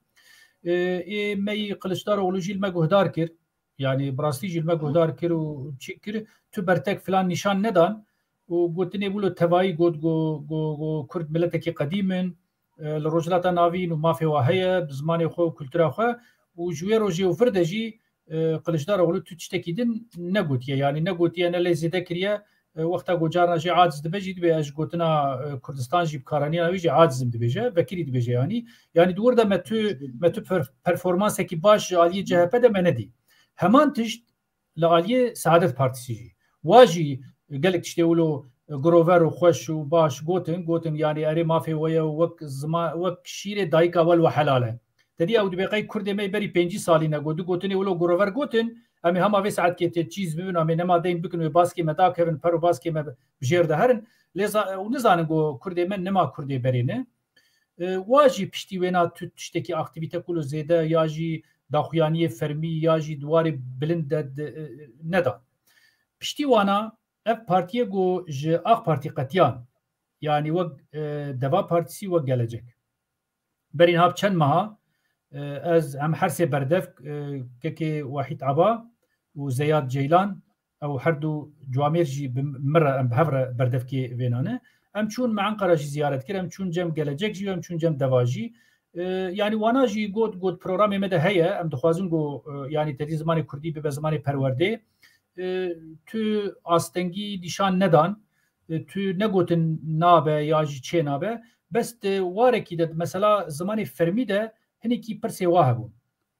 E, ê me yî Kiliçdaroglu jî li me guhdar kir. Yani bi rastî jî li me guhdar kir û çi kir, tu bertek filan nîşan nedan û gotinê wilo tevayî got, go, go, go Kurd miletekî qedîm in, e, li Rojhilata Navîn û mafê wa heye, bi zimanê xwe û kultura xwe û ji wê rojê û vir de jî, e, Kiliçdaroglu tu tiştekî din negotiye. Yani negotiye, ne lê zêde kiriye. E, wexta ku carna jî aciz dibe jî dibê ez ji gotina, e, Kurdistan jî bi karanîna wî jî acizim dibêje, vekirî dibêje yanî. Yani di wir de me tu, me tu per-, performansekî baş ji aliyê C H P de me nedî. Heman tişt li aliyê Saadet Partisi jî. Wa jî gelek tiştê wilo, e, girover û xweş û baş gotin, gotin, yani erê mafê we ye û wek zima-, wek şîrê dayika we li we helal e. Te dî ew dibê qey Kurdê me berî pêncî salî ne got. Du gotinê wilo girover gotin, em ê hema vê saetkê tê çîz bibin, em ê nema deyn bikin, wê baskê me dakevin, per û baskê me bi jêr de herin. Lê za-, û nizanin ku Kurdê me nema Kurdê berê ne. E, wa jî piştî wêna tu tiştekî aktîvîte kulo zêde ya jî daxuyaniyê fermî ya jî di warê bilind de, de, e, nedan. Piştî wana ev partiyê ku ji AK Partî qetiyan, yanî wek, e, Deva Partîsî, wek Gelecek. Berî niha bi çend meha, e, ez em her sê berdev, e, kekê Wahîd Aba û Zeyad Ceylan, ew her du cuamêr jî bi min re, em bi hev re berdevkê vêna ne. Em çûn me Enqera jî ziyaret kir, em çûn cem Gelecek jî, em çûn cem Deva jî. E, yanî wana jî got, got programê me de heye, em dixwazin ku, e, yanî te dî zimanê kurdî bibe zimanê perwerdê. E, tu astengî nîşan nedan, e, tu negotin nabe ya jî çê nabe. Bes di warekî de, mesela zimanê fermî de hinekî pirsê wa hebûn.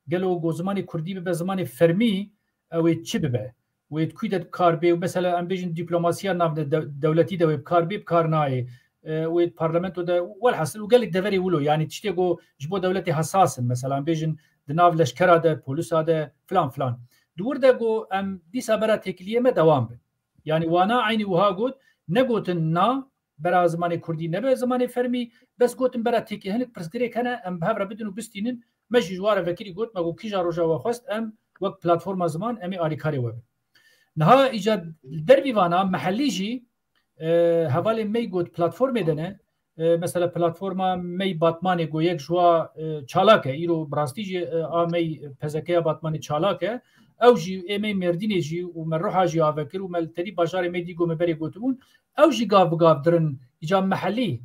Gelo ku zimanê kurdî bibe zimanê fermî, ew ê çi bibe? Wê di kû de bi kar bê? Û mesela em bêjin diplomasiya navne de-, dewletî de wê bi kar bê, bi kar nayê. E, wê di parlamento de, welhasil û gelek deverê wilo, yanî tiştê ku ji bo dewletê hesas in, mesela em bêjin di nav leşkera de, polisa de, filan filan. Di wir de got, em dîsa bera têkiliyê me dewam bin. Yanî wana eynî wiha got, negotin na, bera zimanê kurdî nebe zimanê fermî, bes gotin bera têkî hinek pirsgirêk hene, em bi hev re bidin û bistînin. Me jî ji wa re vekirî got, me got kîja roja we xwest em wek platforma ziman em ê alîkarê we bin. Niha îca li dervî vana mehellî jî, e, hevalê me yî got platformê de ne, e, mesela platforma me yî Batmanê got yek ji wa, e, çalak e, îro bi rastî jî, e, a me yî P Z K'ya Batmanê çalak e. Ew jî ê me yî Mêrdînê jî û me Ruha jî ave kir û me li terî bajarê me yî dî got me berê gotibûn. Ew jî gav bi gav dirin îca mehellî,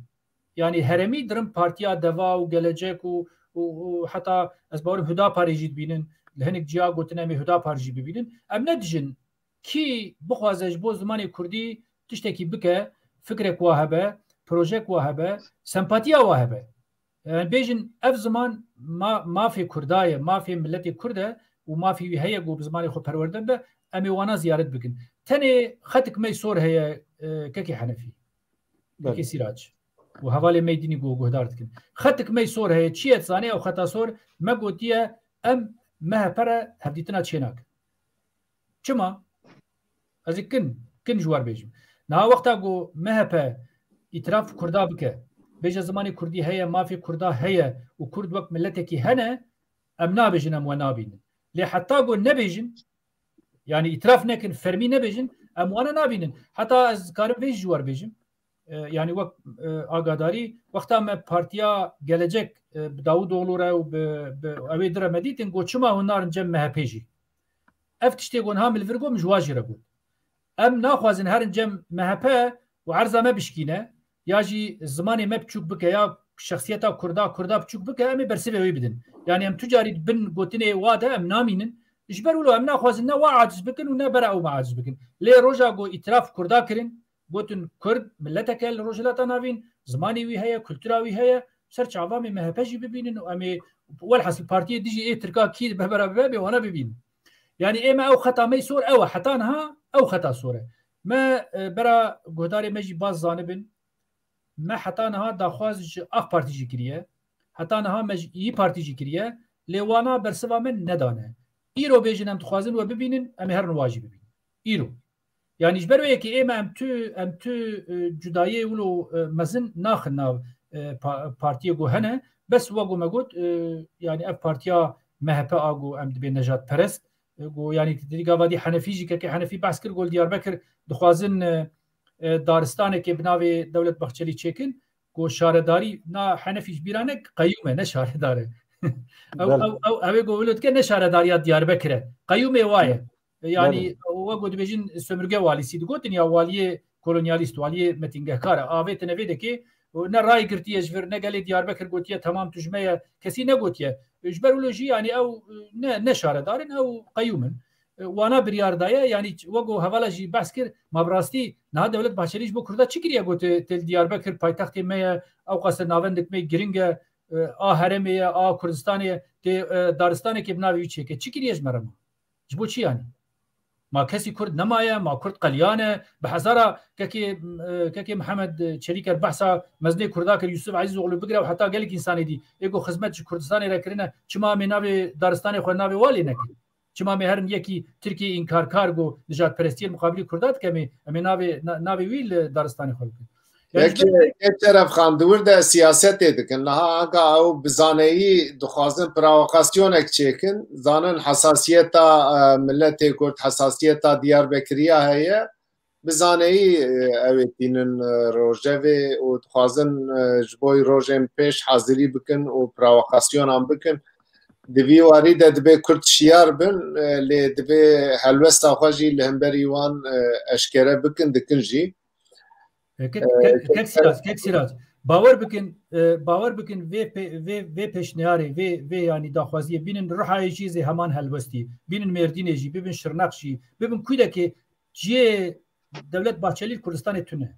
yanî herêmî dirin partiya Deva û Gelecek û, û, û heta ez bawerim Hudaparê jî dibînin. Li hinek ciya gotin em ê Hudapar jî bibînin. Em ne dijin kî bixwaze ji bo zimanê kurdî tiştekî bike, fikrek wa hebe, projek wa hebe, sempatiya wa hebe. Em bêjin ev ziman ma-, mafê kurda ye, mafê miletê kurd e û mafê wî heye ku bi zimanê xwe perwerde bibe, em ê wana ziyaret bikin. Tenê xetik me sor heye, e, kekê Henefî, kekê Belê. Sîrac û hevalê me yî dînî ku guhdar dikin. Xetik me sor heye, çi ye dizanê ew xeta sor, me gotiye em M H P re hevdîtina çênakin. Çima? Ez ê kin, kin ji wer bêjim. Niha wexta ku M H P îtiraf kurda bike, bêje zimanê kurdî heye, mafê kurda heye û kurd wek miletekî hene, em nabêjin em we nabînin. Lê heta ku nebêjin, yanî îtiraf nekin, fermî nebêjin, em wana nabînin. Heta ez karim vê jî ji wer bêjim. E, yanî wek, e, agadarî, wexta me Partiya Gelecek, e, bi Davutoğlu re û bi, bi ew ê di re me dîtin, got, çima hûn narin cem M H P jî? Ev tiştê ku niha min li vir got, min ji wa jî re got. Em naxwazin herin cem M H P û erza me bişkîne, ya jî zimanê me biçûk bike, ya şexsiyeta kurda, kurda biçûk bike, em ê bersivê wî bidin. Yanî em tu carî bin gotinê wa de em namînin. Ji ber wilo em naxwazin ne wa aciz bikin û ne bera ew me aciz bikin. Lê roja ku îtiraf kurda kirin, gotin kurd miletek e li Rojhilata Navîn, zimanê wî heye, kultura wî heye, ser çava em ê M H P jî bibînin û em ê, welhasil partiyê dijî ê tirka kî dibe bera bibe, em ê wana bibînin. Yanî ê me ew xeta me sor ew e, heta niha ew xeta sor e. Me, e, bera guhdarê me jî baz zanibin, me heta niha daxwaz ji AK Partî jî kiriye, heta niha me ji İYİ Partî jî kiriye, lê wana bersiva me nedane. Îro bêjin em dixwazin we bibînin, em ê herin wa jî bibînin. Îro. Yanî ji ber wê yekê ê me em tu, em tu, e, cudayê wilo, e, mezin naxin nav, e, pa-, partiyê ku hene. Bes wek ku me got, e, yanî ev partiya M H P a ku em dibê nejadperest, e, ku yanî di gava dî Henefî jî, kekê Henefî behs kir, got Diyarbekir dixwazin, e, e, daristanekê bi navê Dewlet Bahçelî çêkin, ku şaredarî na Henefî ji bîra ne, qeyûm e, ne şaredar e. Ew, Belê. ew, ew, ew ê ku wilo dike ne şaredariya Diyarbekir e. Qeyûmê wa ye. Yanî Belê. wek ku dibêjin sömürge valisi digotin ya waliyê kolonyalîst, waliyê metîngehkar e. Avêtine vê dekê, ne rayê girtiye ji vir, ne gelê Diyarbekir gotiye, temam tu ji me ye, kesî negotiye. Ji ber wilo jî yanî ew ne, ne şaredar in, ew qeyûm in. Wana biryar daye, yanî wek ku hevala jî behs kir, ma bi rastî niha Dewlet Bahçelî ji bo Kurda çi kiriye, got tê, tê li Diyarbekir paytextê me ye, ewqas e navendek me giring e, e, a herêmê ye, a Kurdistanê ye, tê, e, daristanekê bi navê wî çêke. Çi kiriye ji me re ma? Ji bo çi yanî? Ma kesî Kurd nemaye, ma Kurd qeliyane, bi hezara kekê, e, kekê Mihemed Çelîker behsa mezinê Kurda kir, Yusuf Ezîzoğlu bigire û heta gelek însanê dî. Ê ku xizmet ji Kurdistanê re kirine, çima em ê navê daristanê xwe navê wa lê nekin? Çima em ê herin yekî Tirkiyê înkarkar ku nijadperestiyê li muqabilî Kurda dike, em ê, em ê navê, na-, navê wî li daristanê xwe bikin? Yanî Yek, ji ber yek Şeref Xan, di wir de siyasetê dikin. Niha anka ew bi zaneyî dixwazin provokasyonek çêkin. Zanin hesasiyeta, e, miletê Kurd, hesasiyeta Diyarbekiriya heye. Bi zaneyî, e, ew ê tînin, e, rojevê û dixwazin, e, ji bo rojên pêş hazirî bikin û provokasyonan bikin. Di vî warî de dibê Kurd şiyar bin, e, lê dibê helwesta xwe jî li hemberî wan, e, eşkere bikin, dikin jî. E, kek, E, kek, kek Sîraz, kek Sîraz. Bawer bikin, e, bawer bikin vê pê-, vê, vê pêşniyarê, vê, vê yanî daxwaziyê bînin Rihayê jî zê heman helwestî. Bînin Mêrdînê jî, bibin Şirnex jî, bibin kûdekê cihê Dewlet Bahçelî li Kurdistanê tune.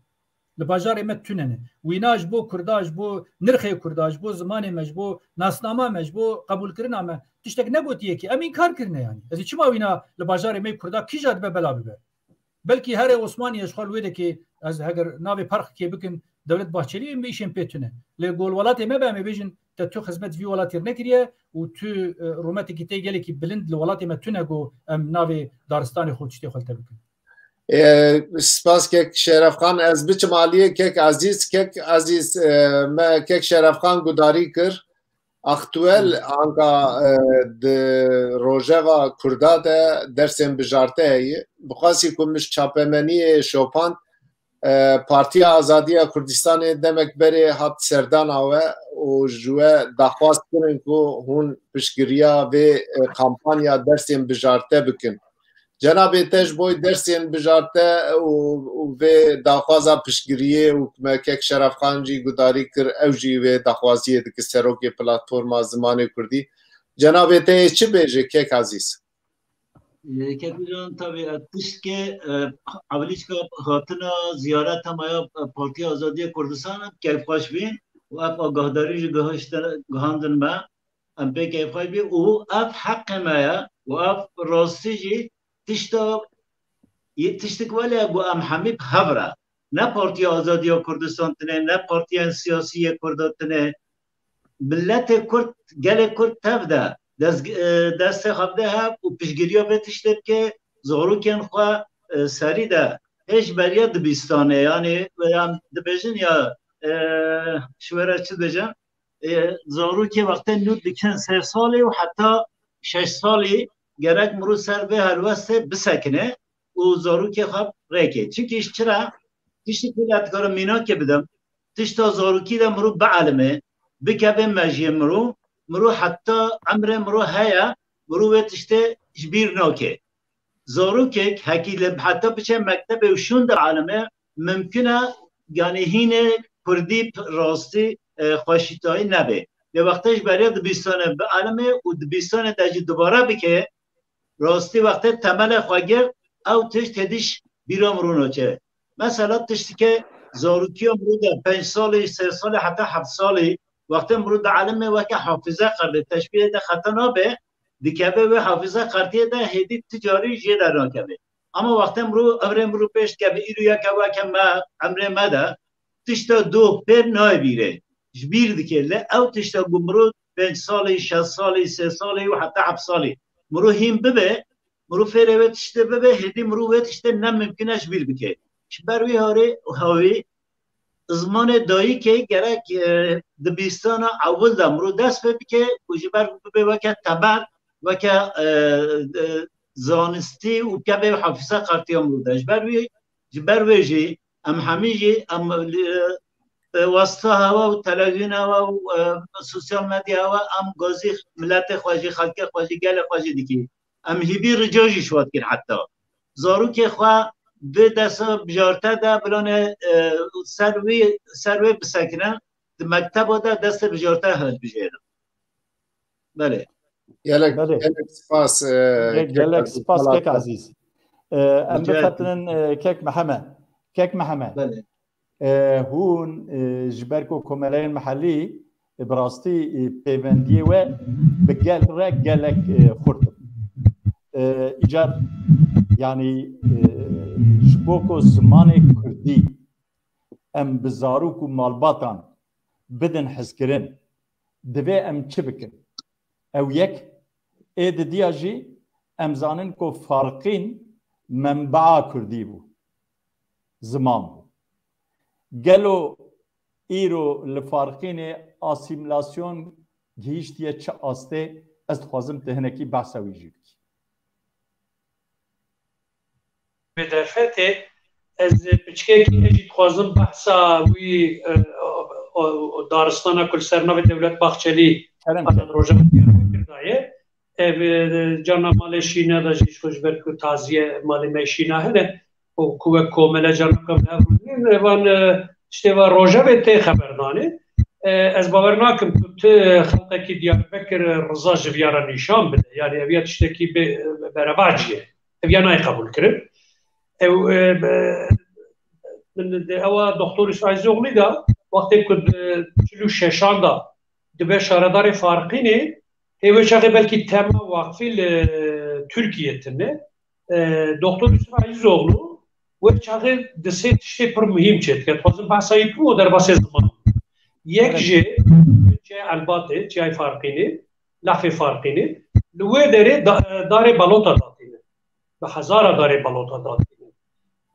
Li bajarê me tune ne. Wîna ji bo Kurda, ji bo nirxê Kurda, ji bo zimanê me, ji bo nasnama me, ji bo qebûlkirina me tiştek negotiye kî. Em înkar kirine yanî. Ez ê çima wîna li bajarê me Kurda kîja dibe bela bibe? Belkî herê Osmaniyê ji xwe li wê dekê, ez heger navê Perxikê bikin, Dewlet Bahçelî, em bi îşên pê tune. Lê gol welatê me be, em ê bêjin tu xizmet vî welatî nekiriye û tu, e, rûmetekî tê gelekî bilind li welatê me tune ku em navê daristanê xwe tiştê xwe li te bikin. E, spas kek Şerefxan, ez biçim aliyê kek Azîz. Kek Azîz, e, me kek Şerefxan gudarî kir. Aktuel anka, e, di rojeva Kurda de dersên bijarte heye. Bi qasî ku min çapemeniyê şopand, e, Partiya Azadiya Kurdistanê demek berê hat serdana we û ji we daxwaz kirin ku hûn piştgiriya vê, e, kampanya dersên bijarte bikin. Cenabê te ji bo dersên bijarte û, û vê daxwaza piştgiriyê û me kek Şerefxan jî gudarî kir, ew jî vê daxwaziyê dike serokê Platforma Zimanê Kurdî. Cenabê te yê çi bêje kek Azîz? Kek Miran, tabii, e, tiştke, e, evlîşka hatina ziyareta me ya, e, Partiya Azadiya Kurdistan em keyfxweş bîn û ev agahdarî jî gihiştin, gihandin me. Em pê keyfxweş bî û ev heqê me ye û ev rastî jî tişta, yê tiştik wele ku em hemî bi hev re. Ne Partiya Azadiya Kurdistan tine, ne partiyên siyasî yê Kurda tine. Miletê Kurd, gelê Kurd tev de dest, e, destê xwe bide hev û piştgiriya vê tiştê bike, zarokên xwe, e, serî de hêj beriya dibistanê, yanî, e, em dibêjin ya, e, ji we re çi dibêjin? E, zarokê wextê nû dikin sê salî û heta şeş salî gerek mirû ser vê helwestê bisekine û zarokê xwe rêkê. Çimkî ji çira tiştê ku ez dikarim mînakê bidim, tişta zarokî de mirû bielime, bikeve mejiyê mirû, mirû heta emrê mirû heye, mirû wê tiştê ji bîr nake. Zarokek hekî li heta biçe mektebê û şûnde bielime, mimkun e, yanî hînê kurdî p-, rastî, e, xweşîtayî nebe. Lê wextê ji beriya dibistanê bielime û dibistanê de jî dubare bike, rastî wextê temele xwe girt, ew tişt hêdî ji bîra mirû naçe. Mesela tiştike zarokiya mirû de pênc salî, sê salî heta heft salî, wextê mirû dielime weke hafîze qerdê, teşbîhê de xeta nabe, dikeve wê hafîze qertiyê de hêdî ti carî jê dernakeve. Ama wextê mirû, emrê mirû pêş dikeve, îro yeke weke me, emrê me de, tişta doh pêr nayê bîrê. Ji bîr dike. Lê ew tişta ku mirû pênc salî, şeş salî, sê salî û heta heft salî mirû hîn bibe, mirû fêrê wê tiştê bibe, hêdî mirû wê tiştê ne mimkun e ji bîr bike. Ji ber wî harê, hawî, zimanê dayikê gerek, e, dibistana ewil de mirû dest pê bike û ji ber bibe weke temel, weke, e, e, zanistî û kevê hafîze qertiya mirû de. Ji ber wî, ji ber wê jî em hemî jî em, e, e, wasta hewa û televîzyona hewa û, e, sosyal medya hewa em gazî miletê xwe jî, xelkê xwe jî, gelê xwe jî dikî. Em hîvî rica jî ji we dikin heta. Zarokê xwe vê desa bijarte de bilane, e, ser wî, ser wê bisekine, di mekteba de destê bijarte hilbijêrin. Belê. Gelek, Belê. Gelek spas, e, gelek, gelek spas kek Azîz. E, em bifetinin, e, kek Meheme. Kek Meheme. Belê. E, hûn, e, ji ber ku komeleyên mehellî, e, bi rastî, e, pêvendiyê we bi gel re gelek, e, xurt in. E, îcar, yanî, e, ji bo ku zimanê kurdî em bi zarok û malbatan bidin hezkirin, divê em çi bikin? Ew yek, ê didiya jî em zanin ku Farqîn menbaa kurdî bû, ziman bû. Gelo îro li Farqînê asîmîlasyon gihîştiye çi astê? Ez dixwazim tu hinekî behsa wî jî bikî. Bi derfetê ez piçkekî ez jî dixwazim behsa wî, e, o, o, o daristana ku li ser navê Dewlet Bahçelî Kerem, kerem. Rojava Diyarbekir daye. Ev, e, carna malê Şîna de jî ji xwe ji ber ku taziye malê me Şîna hene û ku wek komele carna ku em hev rûnin, evan, e, tiştê va rojevê tê xeberdanê. E, ez bawer nakim ku tu xelqekî Diyarbekir riza ji viya re nîşan bide. Yani ev ya tiştekî bê, berevac ye. Ev ya nayê qebûl kirin. Ew, e, be-, min de ewa Doktor Îsmaîl Zoglî de wextê ku di çil û şeşan de dibe şaredarê Farqînê, hê wê çaxê belkî tema waqfî li Tirkiye tine. E, Doktor Îsmaîl Zoglu wê çaxê di sê tiştê pir muhîm çêdike. Dixwazim behsa wî bikim û derbasê ziman. Yek Evet. jê, çe Elbatê, Çiyayê Farqînê, Lehfê Farqînê, li wê derê da-, darê balota datîne. Bi hezara darê balota datîne.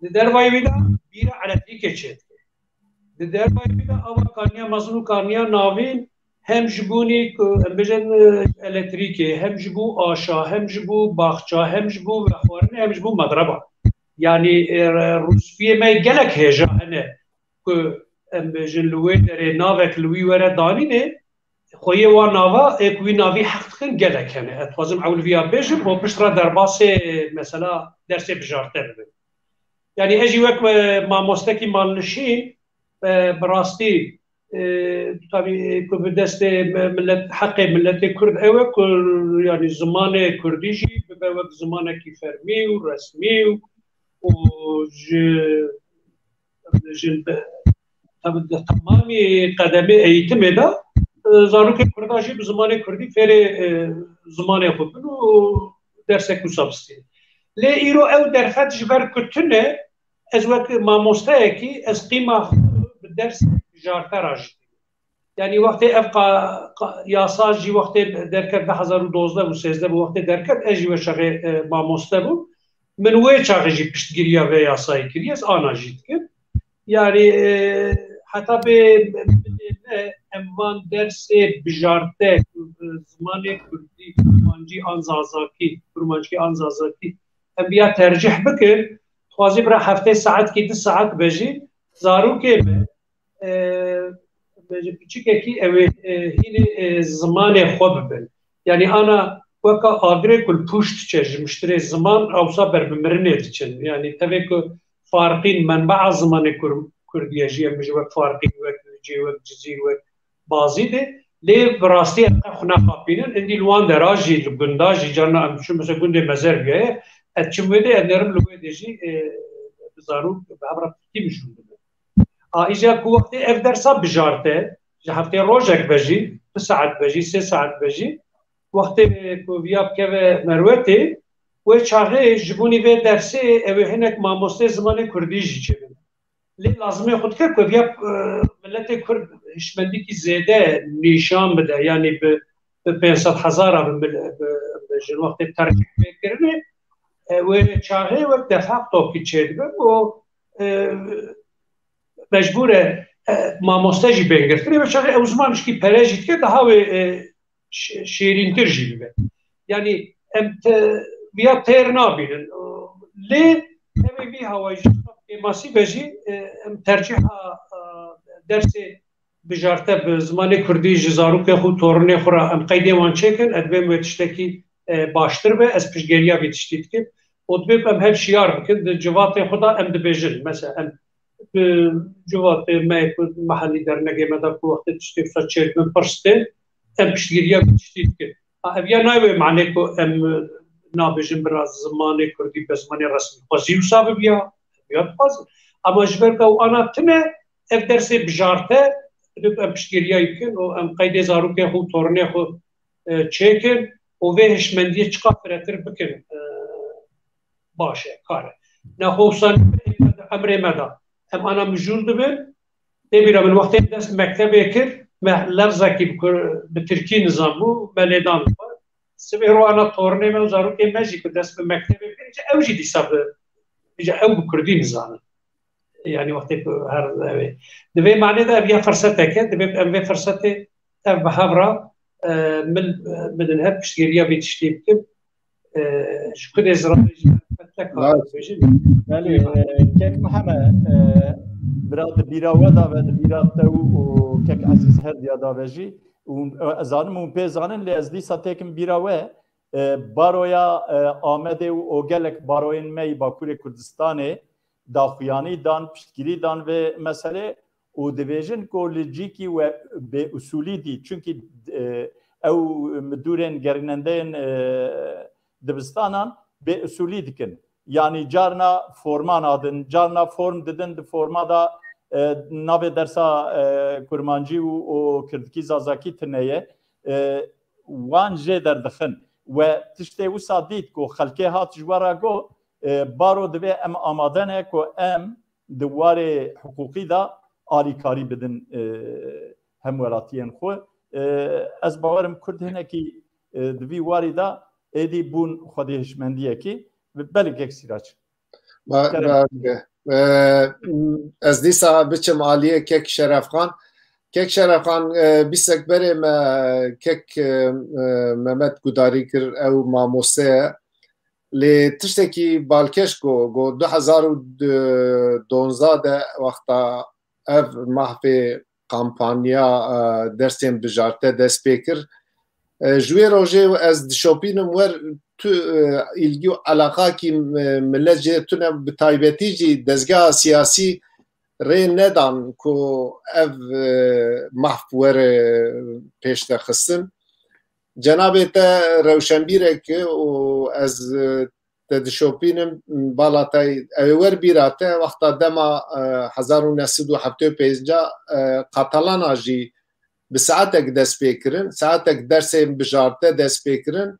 Di dervayê wî de bîra elektrîkê çêdike. Di dervayê wî de ava karniya mezin û karniya navîn hem ji bûnî ku em bêjin, e, elektrîkê, hem ji bo aşa, hem ji bo baxça, hem ji bo vexwarinê, hem ji bo medreba. Yanî, e, rûspiyê me gelek hêja hene ku em bêjin li wê derê navek li wî were danînê, xweyê wan nava, ê ku wî navî heq dikin gelek hene. Ez dixwazim ewil viya bêjim, bo pişt re derbasê mesela dersê bijarte bibim. Yanî ez jî wek, e, mamostekî malnişîn, e, bi rastî, e, tabî ku bi destê me-, millet, heqê milletê Kurd ew e ku, yanî zimanê Kurdî jî bibe wek zimanekî fermî û resmî û, û ji, ji, tabi di temamî qedemê eğitimê de, e, zarokê Kurda jî bi zimanê Kurdî fêrê, e, zimanê xwe bin û dersek wisa bistînin. Lê îro ew derfet ji ber ku tune, ez wek mamosteyekî ez qîma xwe bi ders bijarte re jî dînim. Yanî wextê ev qa-, qa-, yasa jî wextê derket du hezar û dozdeh û sêzdeh bû, wextê derket ez jî wê çaxê, e, mamoste bûm. Min wê çaxê jî piştgiriya vê yasayê kiriye, ez ana jî dikim. Yanî, e, heta bê milê me em van dersê bijarte, e, zimanê Kurdî, Kurmancî an Zazakî, Kurmancî an Zazakî, em viya tercih bikin, dixwazî bira heftê saetkî du saet be jî, zarokê me, e, bêje piçikekî ew ê, e, hînê, e, zimanê xwe bibin. Yanî ana weka agirê ku li pûş diçe ji miştirê ziman, ewsa ber bi mirinê diçin. Yanî tevê ku Farqîn menbea zimanê Kur-, Kurdî ye jî, em bêjin wek Farqîn, wek Cê, wek Cizîr, wek Bazîdê. Lê bi rastî em qe xwe naxapînin. Endî li wan dera jî, li gunda jî, carna em diçin, mesela gundê Mezer bûye, ez çim wê dê, ez nerim li wê dê jî, e, bi zarok, bi hev re tirkî mijûl dibin. A, îcar ku wextê ev dersa bijarte, ji heftê rojek be jî, du saet be jî, sê saet be jî, wextê ku viya bikeve merwetê, wê çaxê ji bûnî vê dersê ew ê hinek mamosteyê zimanê Kurdî jî çêbin. Lê lazimê xwe dike ku viya, e, miletê Kurd hişmendîkî zêde nîşan bide, yanî bi, bi pênc sed hezara bi mil-, bi, bi jin wextê tercih pê kirinê, e, wê çaxê wek de facto kî çêdibin û, e, mecbûr e, e, mamoste jî bên girtinê, wê çaxê ew ziman jikî pere jî dike, daha wê, e, şê-, şêrîntir jî bibe. Yanî em te-, viya têr nabînin. Lê em ê vî hawayî jî kêmasî be jî, e, em tercîha, e, dersê bijarte bi zimanê Kurdî ji zarokê xwe û torinê xwe re em qeydê wan çêkin, ez dibêm wê tiştekî, e, baştir be, ez piştgiriya vê tiştî dikim. Û dibê ku em hev şiyar bikin, di civatê xwe de em dibêjin. Mesela em bi civatê me ku mehellî dernegê me de ku wextê tiştê wisa çêdibin pirs tên, em piştgiriya vê tiştî dikin. Ha, ev ya nayê wê manê ku em nabêjin bira zimanê Kurdî be zimanê resmî. Xwezî wisa bibiya, ev ya dixwazin. Ama ji ber ku ew ana tune, ev dersê bijarte, dibê em piştgiriya wî bikin û em qeydê zarokê xwe û torinê xwe, e, çêkin û vê hişmendiyê çiqa firehtir bikin, e, baş e, kar e. Nexwe wisa emrê me de. Em ana mijûl dibin. Tê bîra min wextê dest bi mektebê kir, me lefzekî bi kur-, bi tirkî nizanbû, me lê dan xwe. Sibê ro ana torinê me û zarokê me jî ku dest bi mektebê kir, îca ew jî dîsa bi, îca ew bi kurdî nizanin. Yanî wextê ku her ev ê. Di vê manê de ev ya firsetek e, divê em vê firsetê ev bi hev re, e, min, e, bidin hev piştgiriya vê tiştê bikin. E, ji Kurê ziranê jî qet ne kar dibêjin. Belê, e, kek Mihemed, e, bira di bîra we da ve, di bîra te û, û kek Ezîz her diya da ve jî. Û, e, ez zanim hûn pê zanin, lê ez dîsa têkim bîra we. E, baroya, e, Amedê û o gelek baroyên me yî Bakurê Kurdistanê daxuyanî dan, piştgirî dan vê meselê û dibêjin ku li cîkî we bêusûlî dî. Çunkî, e, ew midûrên gerînendeyên, e, dibistanan bêusûlî dikin. Yanî carna forman adin, carna form didin, di forma da, e, navê dersa, e, kurmancî û, û kirdkî zazakî tune ye. E, wan jê derdixin. We tiştê wisa dît ku xelkê hat ji we re got, e, baro divê em amade ne ku em di warê hiqûqî de alîkarî bidin, e, hemwelatiyên xwe. E, ez bawerim Kurd hinekî, e, di vî warî de êdî bûn xwedî hişmendiyekî. Belê kek Sîrac. Ba- Kerem. ba- e, Ez dîsa biçim aliyê kek Şerefxan. Kek Şerefxan, e, bîstek berê me kek, e, e, Mehmet gudarî kir, ew mamoste ye. Lê tiştekî balkêş got, got du hezar û donzdeh de wexta ev mahfê kampanya, e, dersên bijarte dest pê kir. E, ji wê rojê ez dişopînim wer tu, e, îlgî û eleqakî, e, milet jê tune, bi taybetî jî dezgeha siyasî rê nedan ku ev, e, mahf were pêş de xistin. Cenabê te rewşenbîrek û ez, e, te dişopînim, bala te ew ê wer bîra te, wexta dema, e, hezar û neh sed û heftê û pênc, e, Katalana jî bi saetek dest pê kirin, saetek dersên bijarte dest pê kirin.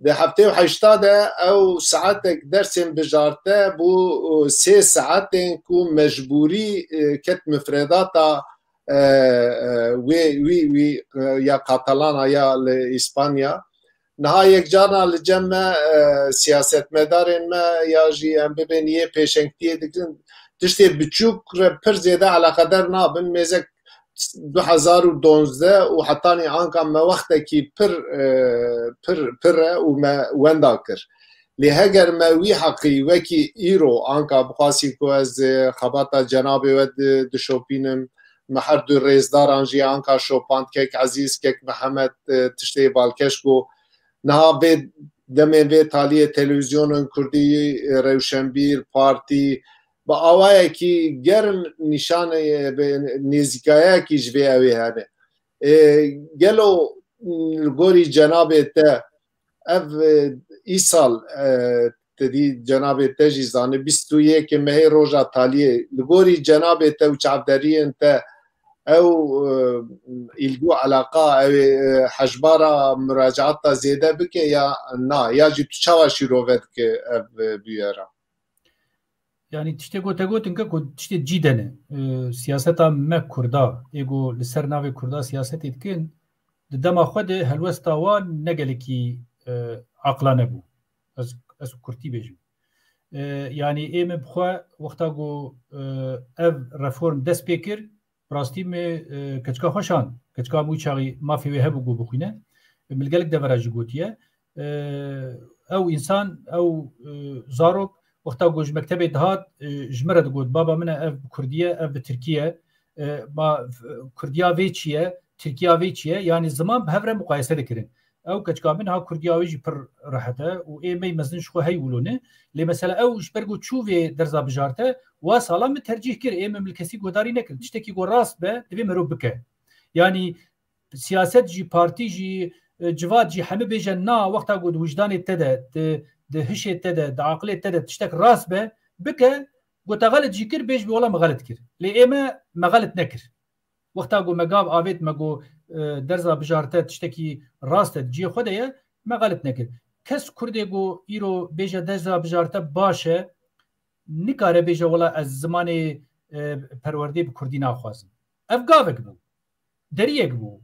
Di heftê û heşta de ew saetek dersên bijarte bû, e, sê saetên ku mecbûrî, e, ket mifredata, e, e, wê, wî, wî, e, ya Katalana ya li Îspanya. Niha yekcarna li cem me, e, siyasetmedarên me ya jî em bibên yê pêşengtiyê dikin, tiştê biçûk re pir zêde eleqedar nabin. Mêzek du hezar û donzdeh û hetanî anka me wextekî pir, e, pir, pir e û me wenda kir. Lê heger me wî heqî wekî îro anka bixwasî ku ez, e, xebata cenabê we di-, dişopînim, me her du rêzdaran jî anka şopand, kek Ezîz, kek Mihemed, e, tiştê balkêş got. Niha vê demên vê taliyê televîzyonên kurdî, e, rewşenbîr, partî, bi awayekî germ nîşanê, e, bi nêzîkayekî ji vê ew ê hene. E, gelo, m, li gorî cenabê te ev, e, îsal, e, te dî cenabê te jî zane, bîst û yekê mehê roja taliyê, li gorî cenabê te û çavderiyên te ew, e, îlgî û eleqa, ew ê, e, hejbara muracaata zêde bike ya na, ya jî tu çawa şîrove dike ev, e, bûyera? Yanî tiştê ku te gotin ke ku tiştê cî de ne. E, siyaseta me Kurda, ê ku li ser navê Kurda siyasetê dikin, di dema xwe de helwesta wan ne gelekî, e, aqilane bû. Ez, ez kurtî bêjim. E, yanî ê min bi xwe wexta ku, e, ev reform dest pê kir, bi rastî min, e, keçika xwe şand. Keçika min wî çaxî mafê wê hebû ku bixwîne. Min li gelek devera jî gotiye. E, ew însan, ew, e, zarok wexta ku ji mektebê dihat, e, ji min re digot, baba min e, ev bi kurdî ye, ev bi tirkî ye. E, ma, f-, kurdiya vê çi ye, tirkiya vê çi ye? Yanî ziman bi hev re muqayese dikirin. Ew keçika min ha kurdiya wê jî pir rehet e û ê me yî mezin ji xwe hey wilo ne. Lê mesela ew ji ber ku çû vê derza bijarte, wa sala min tercîh kir, ê min li kesî guhdarî nekir. Tiştekî ku rast be, divê merov bike. Yanî siyaset jî, partî jî, e, civat jî hemî bêje na, wexta ku di wijdanê te de, di, di hişê te de, di aqilê te de tiştek rast be, bike, ku te xelet jî kir, bêj bî wela me xelet kir. Lê ê me, me xelet nekir. Wexta ku me gav avêt, me got, e, derza bijarte tiştekî rast e, di cihê xwe de ye, me xelet nekir. Kes Kurdê ku îro bêje derza bijarte baş e, nikare bêje wela ez zimanê, e, perwerdê bi kurdî naxwazim. Ev gavek bû. Deriyek bû.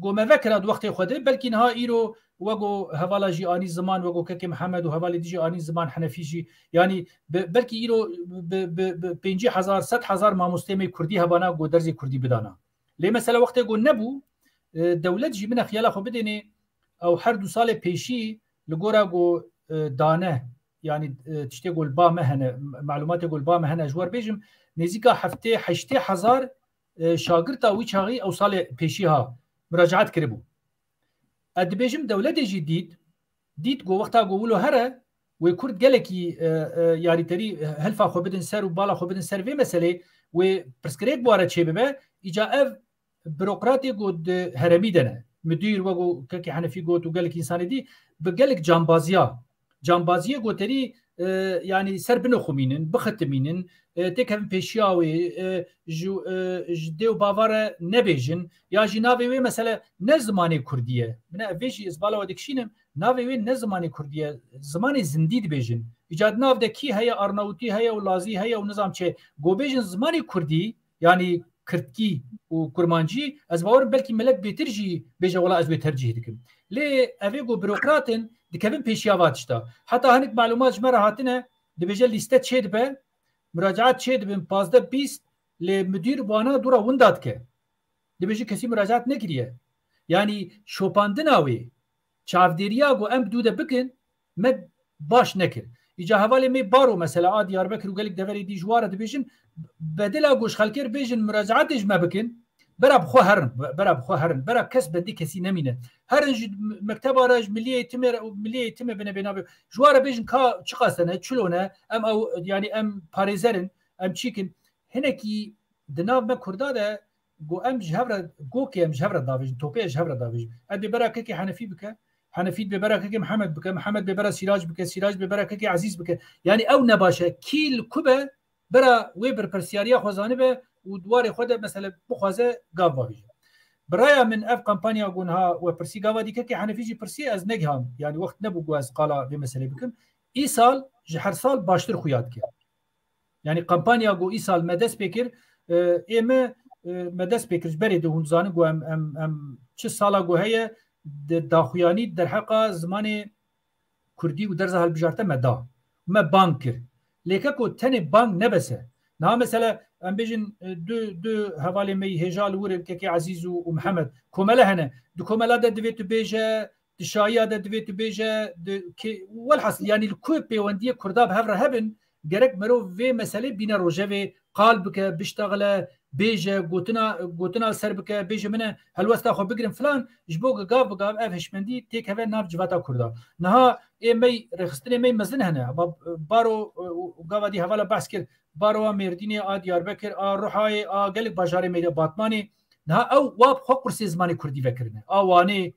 Ku me vekira di wextê xwe de, belkî niha îro wego hevala jî anî ziman, wego kekê Mihemed û hevalê dî jî anî ziman, Henefî jî. Yanî be-, belkî îro bi, bi, bi pêncî hezar, sed hezar mamosteyê me kurdî hebana ku derzê kurdî bidana. Lê mesela wextê ku nebû, e, dewlet jî, min e xiyala xwe bidênê, ew her du salê pêşî li gora ku, e, dane, yanî, e, tiştê ku li ba me hene, malumatê ku li ba me hene, ji wer bêjim, nêzîka heftê heştê hezar, e, şagirta wî çaxî ew salê pêşî ha muracaat kiribû. Ez dibêjim dewletê jî dît, dît ku wexta ku wilo here, wê Kurd gelekî, e, e, yarîterî, e, hilfa xwe bidin ser û bala xwe bidin ser vê meselê, wê pirsgirêk bi ware çêbibe, îca ev birokratê ku di heremî de ne, midûr, wek ku kekê Henefî got û gelek însanê dî, bi gelek cambaziya, cambaziyê goterî, e, yanî ser binoximînin, bixitimînin, e, têkevin pêşiya wê, e, ji, e, ji dê û bava re nebêjin, ya jî navê wê mesele ne zimanê kurdî ye. Min e vê jî ez bala we dikişînim, navê wê ne zimanê kurdî ye, zimanê zindî dibêjin. Îca di nav de kî heye, arnawutî heye û lazî heye û nizam çi. Go bêjin zimanê kurdî, yanî kirdkî û kurmancî, ez bawerim belkî millet bêtir jî bêje wela ez wê tercîh dikim. Lê evê ku burokrat in dikevin pêşiya va tişta. Heta hinek malumat ji me re hatine, dibêje lîste çê dibe, muracaat çê dibin pazdeh bîst, lê müdîr wana dûra winda dike. Dibêje kesî muracaat nekiriye. Yanî şopandina wê, çavdêriya ku em bi dû de bikin, me baş nekir. Îca hevalê me Baro mesela a Diyarbekir û gelek deverê dî ji wa re dibêjin, bedela ku ji xelkê re bêjin muracaatê ji me bikin, bera bi xwe herin, bera bi xwe herin, bera kes bendî kesî nemîne. Herin ji mekteba re, ji milî eğitimê re, milî eğitimê bine bê nabe. Ji wa re bêjin ka çiqas ne, çilo ne, em ew, yanî em parêzer in, em çîk in. Hinekî di nav me Kurda de ku em ji hev re, gokê em ji hev re davêjin, topê ji hev re davêjin. Em bê bera kekê Henefî bike, Henefî bê bera kekê Mihemed bike, Mihemed bê bera Sîrac bike, Sîrac bê bera kekê Ezîz bike. Yanî ew nebaş e. Kî li ku be, bera wê berpirsiyariya xwe zanibe û di warê xwe de mesele bixwaze gav bavêje. Bi raya min ev kampanya ku niha we pirsî gava dî kekê Henefî jî pirsî ez negiham. Yanî wext nebû ku ez qala vê meselê bikim. Îsal ji her sal baştir xuya dike. Yanî kampanya ku îsal me dest pê kir, e, ê me, e, me dest pê kir ji berê de hûn zanin ku em, em, em çi sala ku heye di daxuyanî derheqa zimanê kurdî û derza hilbijarte me da. Me bang kir. Lê keko tenê bang nebese. Niha mesela em bêjin, e, du, du hevalê me yî hêja li wir in, kekê Ezîz û, û Mihemed. Komele hene. Di komela de divê tu bêje, di şayiya de divê tu bêje, di kê-, welhasil, yanî li ku pêwendiyê Kurda bi hev re hebin, gerek merov vê meselê bîne rojevê, qal bike, biştexile, bêje, gotina, gotina li ser bike, bêje min e, helwesta xwe bigirin filan, ji bo ku gav bi gav ev hişmendî têkeve nav civata Kurda. Niha ê me yî, rêxistinê me yî mezin hene, ama Baro, e, û gava dî hevala behs kir, Baroa Mêrdînê, a Diyarbekir, a Ruhayê, a gelek bajarê me yî de, Batmanê, niha ew wa bi xwe qursê zimanê kurdî vekirine. A Wanê,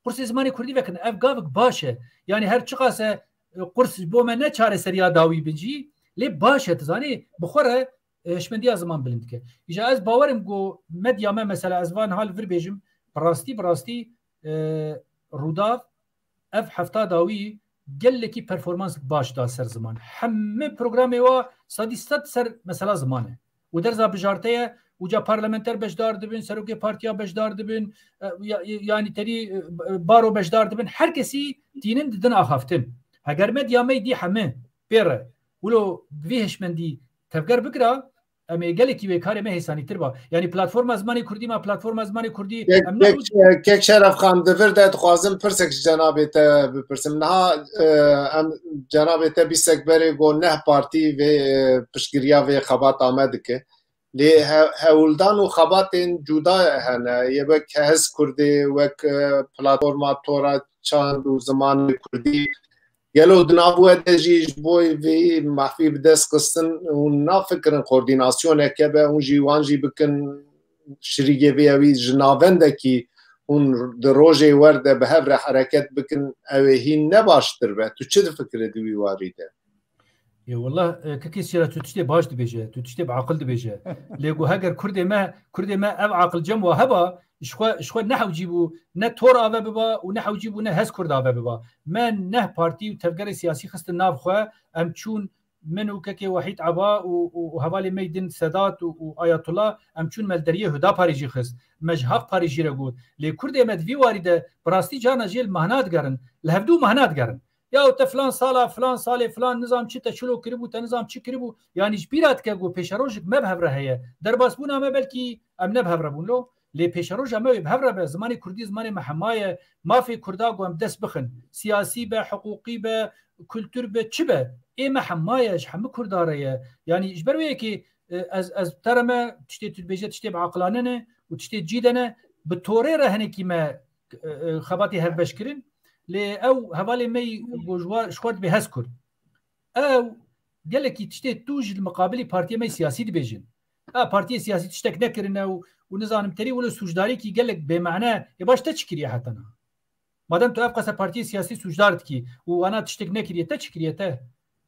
qursê zimanê kurdî vekin. Ev gavik baş e. Yanî her çiqas e, e, qurs ji bo me ne çareseriya dawî bin jî, lê baş e, tu zanî, bi xwe re, e, hişmendiya ziman bilind dike. Îja ez bawerim ku medya me, mesela ez van hal vir bêjim, bi rastî, bi rastî, e, Rûdaw ev hefta dawî gelekî performans baş da ser ziman. Hemî programê wa sedî sed ser mesela ziman e. Û derza bijarte ye, û ca parlamenter beşdar dibin, serokê partiya beşdar dibin, e, ya-, yanî terî, e, baro beşdar dibin, her kesî tînin didin axaftin. Heger medya me dî hemî pê re wilo bi vî hişmendî tevger bikira, em ê gelekî wê karê me hêsanîtir ba. Yanî platforma zimanê kurdî ma platforma zimanê kurdî Kek, em ne kek, kek Şeref Xan, di vir de dixwazim pirsek ji cenabê te bipirsim. Niha, e, em cenabê te bîstek berê got neh partî vê, e, piştgiriya vê xebata me dike. Lê he-, hewldan û xebatên cuda hene. Yê wek Hez Kurdê, wek, e, Platforma Tora Çand û Zimanê Kurdî. Gelo di nav we de jî ji bo vê mehfî bi dest xistin hûn nafikirin koordînasyoneke be, hûn jî wan jî bikin şirîgê vê ewî ji navendekî hûn di rojê wer de bi hev re hereket bikin, ew ê hîn ne baştir be? Tu çi difikire di wî warî de? Ê, wallah, e, kekê Sîra, tu tiştê baş dibêje, tu tiştê bi aqil dibêje. Lê ku heger Kurdê me, Kurdê me ev aqilcem wa heba, ji xwe, ji xwe ne hewcî bû, ne Tor ave biba û ne hewcî bû ne Hez Kurd ave biba. Me neh partî û tevgerê siyasî xistin nav xwe, em çûn, min û kekê Wahîd Eba û, û, û hevalê me yî din Sedat û, û Ayatullah, em çûn me li deriyê Hudaparê jî xist. Me ji Haq Parê jî re got. Lê Kurdê me di vî warî de bi rastî carna jê li mehna digerin, li hevdû mehna digerin. Ya te filan sala, filan salê, filan nizam çi te çilo kiribû, te nizam çi kiribû. Yanî ji bîra dike ku pêşerojek me bi hev re heye. Derbasbûna me belkî em ne bi hev re bûn lo. Lê pêşeroja me wê bi hev re be. Zimanê kurdî zimanê me hema ye. Mafê kurda ku em dest bixin. Siyasî be, hiqûqî be, kultur be, çi be. Ê me hema ye, ji hemî kurda re ye. Yanî ji ber wê yekê, e, ez, ez te re me tiştê tu dibêje tiştê bi aqilane ne û tiştê cî de ne. Bi torê re hinekî me, e, e, xebatê hevbeş kirin. Lê ew hevalê me yî ku ji wa, ji xwe dibê Hez Kurd. Ew gelekî tiştê tu ji li miqabilî partiyê me siyasî dibêjin. A, partiyê siyasî tiştek nekirine û, û nizanim terî wilo sûcdarîkî gelek bêmane. Ê baş te çi kiriye heta niha? Madem tu ev qasa partiyê siyasî sûcdar dikî û wana tiştek nekiriye, te çi kiriye te?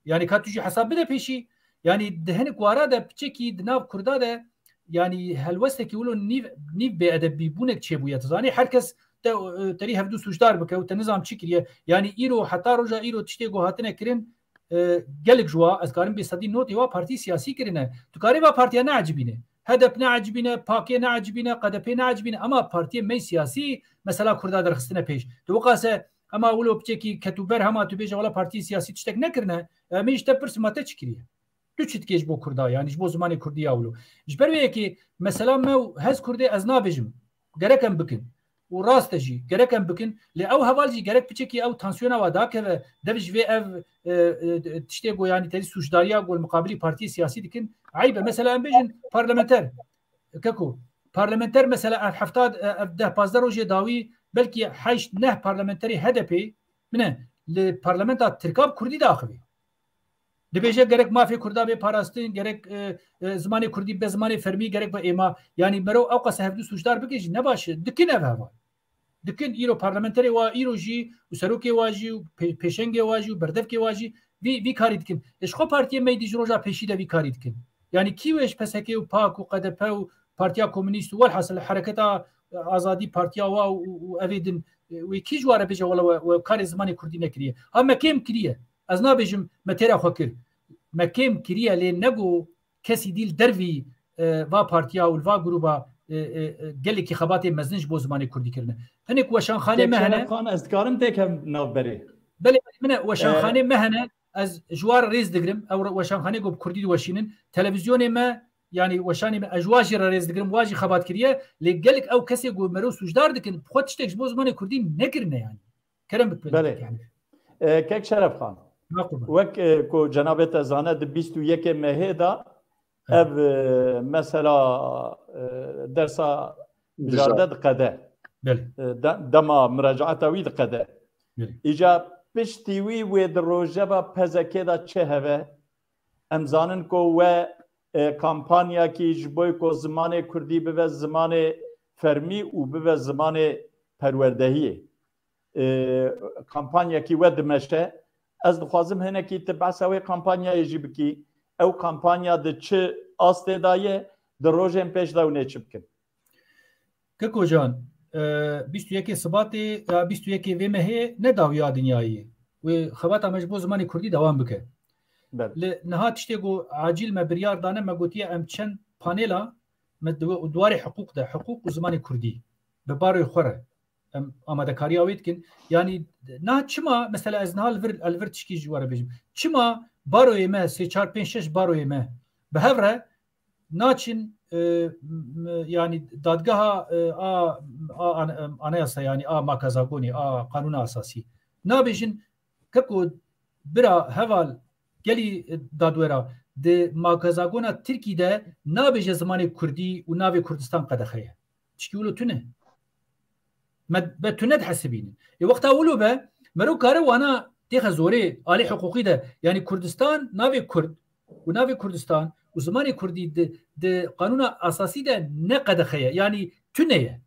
Yanî ka tu jî hesab bide pêşî. Yanî di hinek wara de piçekî di nav kurda de, yanî helwestekî wilo nîv, nîv bêedebîbûnek çêbûye. Tu zanî her kes te, e, terî hevdû sûcdar bike û te nizam çi kiriye. Yanî îro, heta roja îro tiştê ku hatine kirin, e, gelek ji wa, ez karim bê sedî notê wa partî siyasî kirine. Tu karê va partiya neecibîne. H D P neecibîne, PAKê neecibîne, K D P neecibîne, ama partiyê me siyasî mesela Kurda derxistine pêş. Tu wiqase hema wilo piçekî ketûber hema tu bêje wala partiyê siyasî tiştek nekirine, em ê ji te pirsin ma te çi kiriye? Tu çi dikê ji bo Kurda, yanî ji bo zimanê Kurdî ya wilo? Ji ber wê yekê mesela me û hez Kurdê ez nabêjim, gerek em bikin. Û rast e jî, gerek em bikin. Lê ew heval jî gerek piçekî ew tansiyona wa dakeve, dev ji vê ev, e, e, tiştê ku, yanî, tevî sûcdariya ku li miqabilî partiyê siyasî dikin, eyb e. Mesela em bêjin parlamenter, keko, parlamenter mesela ev hefta, e, ev deh pazdeh rojê dawî belkî heşt neh parlamenterê H D P bine li parlamenta Tirka bi Kurdî diaxivê. Dibêje gerek mafê Kurda bê parastin, gerek, e, e, zimanê Kurdî be zimanê fermî, gerek be êma. Yanî mero ew qas hevdu sûcdar bike jî ne baş e. Dikin ev heval. Dikin îro parlamenterê wa îro jî û serokê wa jî û pê-, pêşengê wa jî û berdevkê wa jî vî, vî karî dikin. E, ji xwe partiyê me yî dî ji roja pêşî de vî karî dikin. Yanî kî wê ji P S K û PAK û K D P û Partiya Komûnîst û welhasil Hereketa Azadî, partiya wa û, û, û evê din, e, wê kî ji wa re bêje wela we, we karê zimanê Kurdî nekiriye? Ha me kêm kiriye. Ez nabêjim me têra xwe kir. Me kêm kiriye lê ne ku kesî dî li dervî, e, va partiya û li va grûba, e, e, e, gelekî xebatê mezin ji bo zimanê Kurdî kirine. Hinek weşanxanê me hene. Şeref Xan, ez dikarim têkem navberê? Belê, min e, weşanxanê E, me hene. Ez ji wa re rêz digirim. Ew re-, weşanxanê ku bi Kurdî diweşînin. Televîzyonê me, yanî weşanê me, ez ji wa jî re rêz digirim. Wa jî xebat kiriye. Lê gelek ew kesê ku mero sûcdar dikin, bi xwe tiştek ji bo zimanê Kurdî nekirine yanî. Kerem bik Belê. Yani. E, Kek Şeref Xan, Ma qurban. Wek, e, ku cenabê te zane di bîst û yekê mehê de Evet. ev, e, mesela, e, dersa Bijarde. bijarde diqede. Belê. E, de-, dema muracaeta wî diqede. Belê. Îca piştî wî wê di rojeva P Z K de çi heve? Em zanin ku we, e, kampanyakî ji bo ku zimanê Kurdî bibe zimanê fermî û bibe zimanê perwerdehiyê. E, kampanyakî we dimeşe. Ez dixwazim hinekî tu behsa wê kampanyayê jî bikî. Ew kampanya di çi astê de ye, di rojên pêş de hûn ê çi bikin? Keko can, e, bîst û yekê Sibatê, ya bîst û yekê vê mehê ne dawiya dinyayê. Wê xebata me ji bo zimanê Kurdî dewam bike. Belê. Li niha tiştê ku acîl me biryar dane, me gotiye em çend panela me di, di warê hiqûq de, hiqûq û zimanê Kurdî bi baroyê xwe re em amadekariya wê dikin. Yanî niha çima, mesela ez niha li vir, li vir tişkî ji we re bêjim. Çima baroyê me, sê, çar, pênc, şeş baroyê me bi hev re naçin, e, m-, yanî dadgeha, e, a, a, an-, anayasa, yanî a makazagonê, a qanûna esasî. Nabêjin, keko bira heval gelî, e, dadwera, di makazagona Tirkî de nabêje zimanê Kurdî û navê Kurdistan qedexe ye. Tişkî wilo tune. Me, me tune dihesibînin. Ê wexta wilo be, mero kare wana têxe zorê, alî hiqûqî de, yanî Kurdistan, navê Kurd û navê Kurdistan û zimanê Kurdî di, di qanûna esasî de ne qedexe ye, yanî tune ye.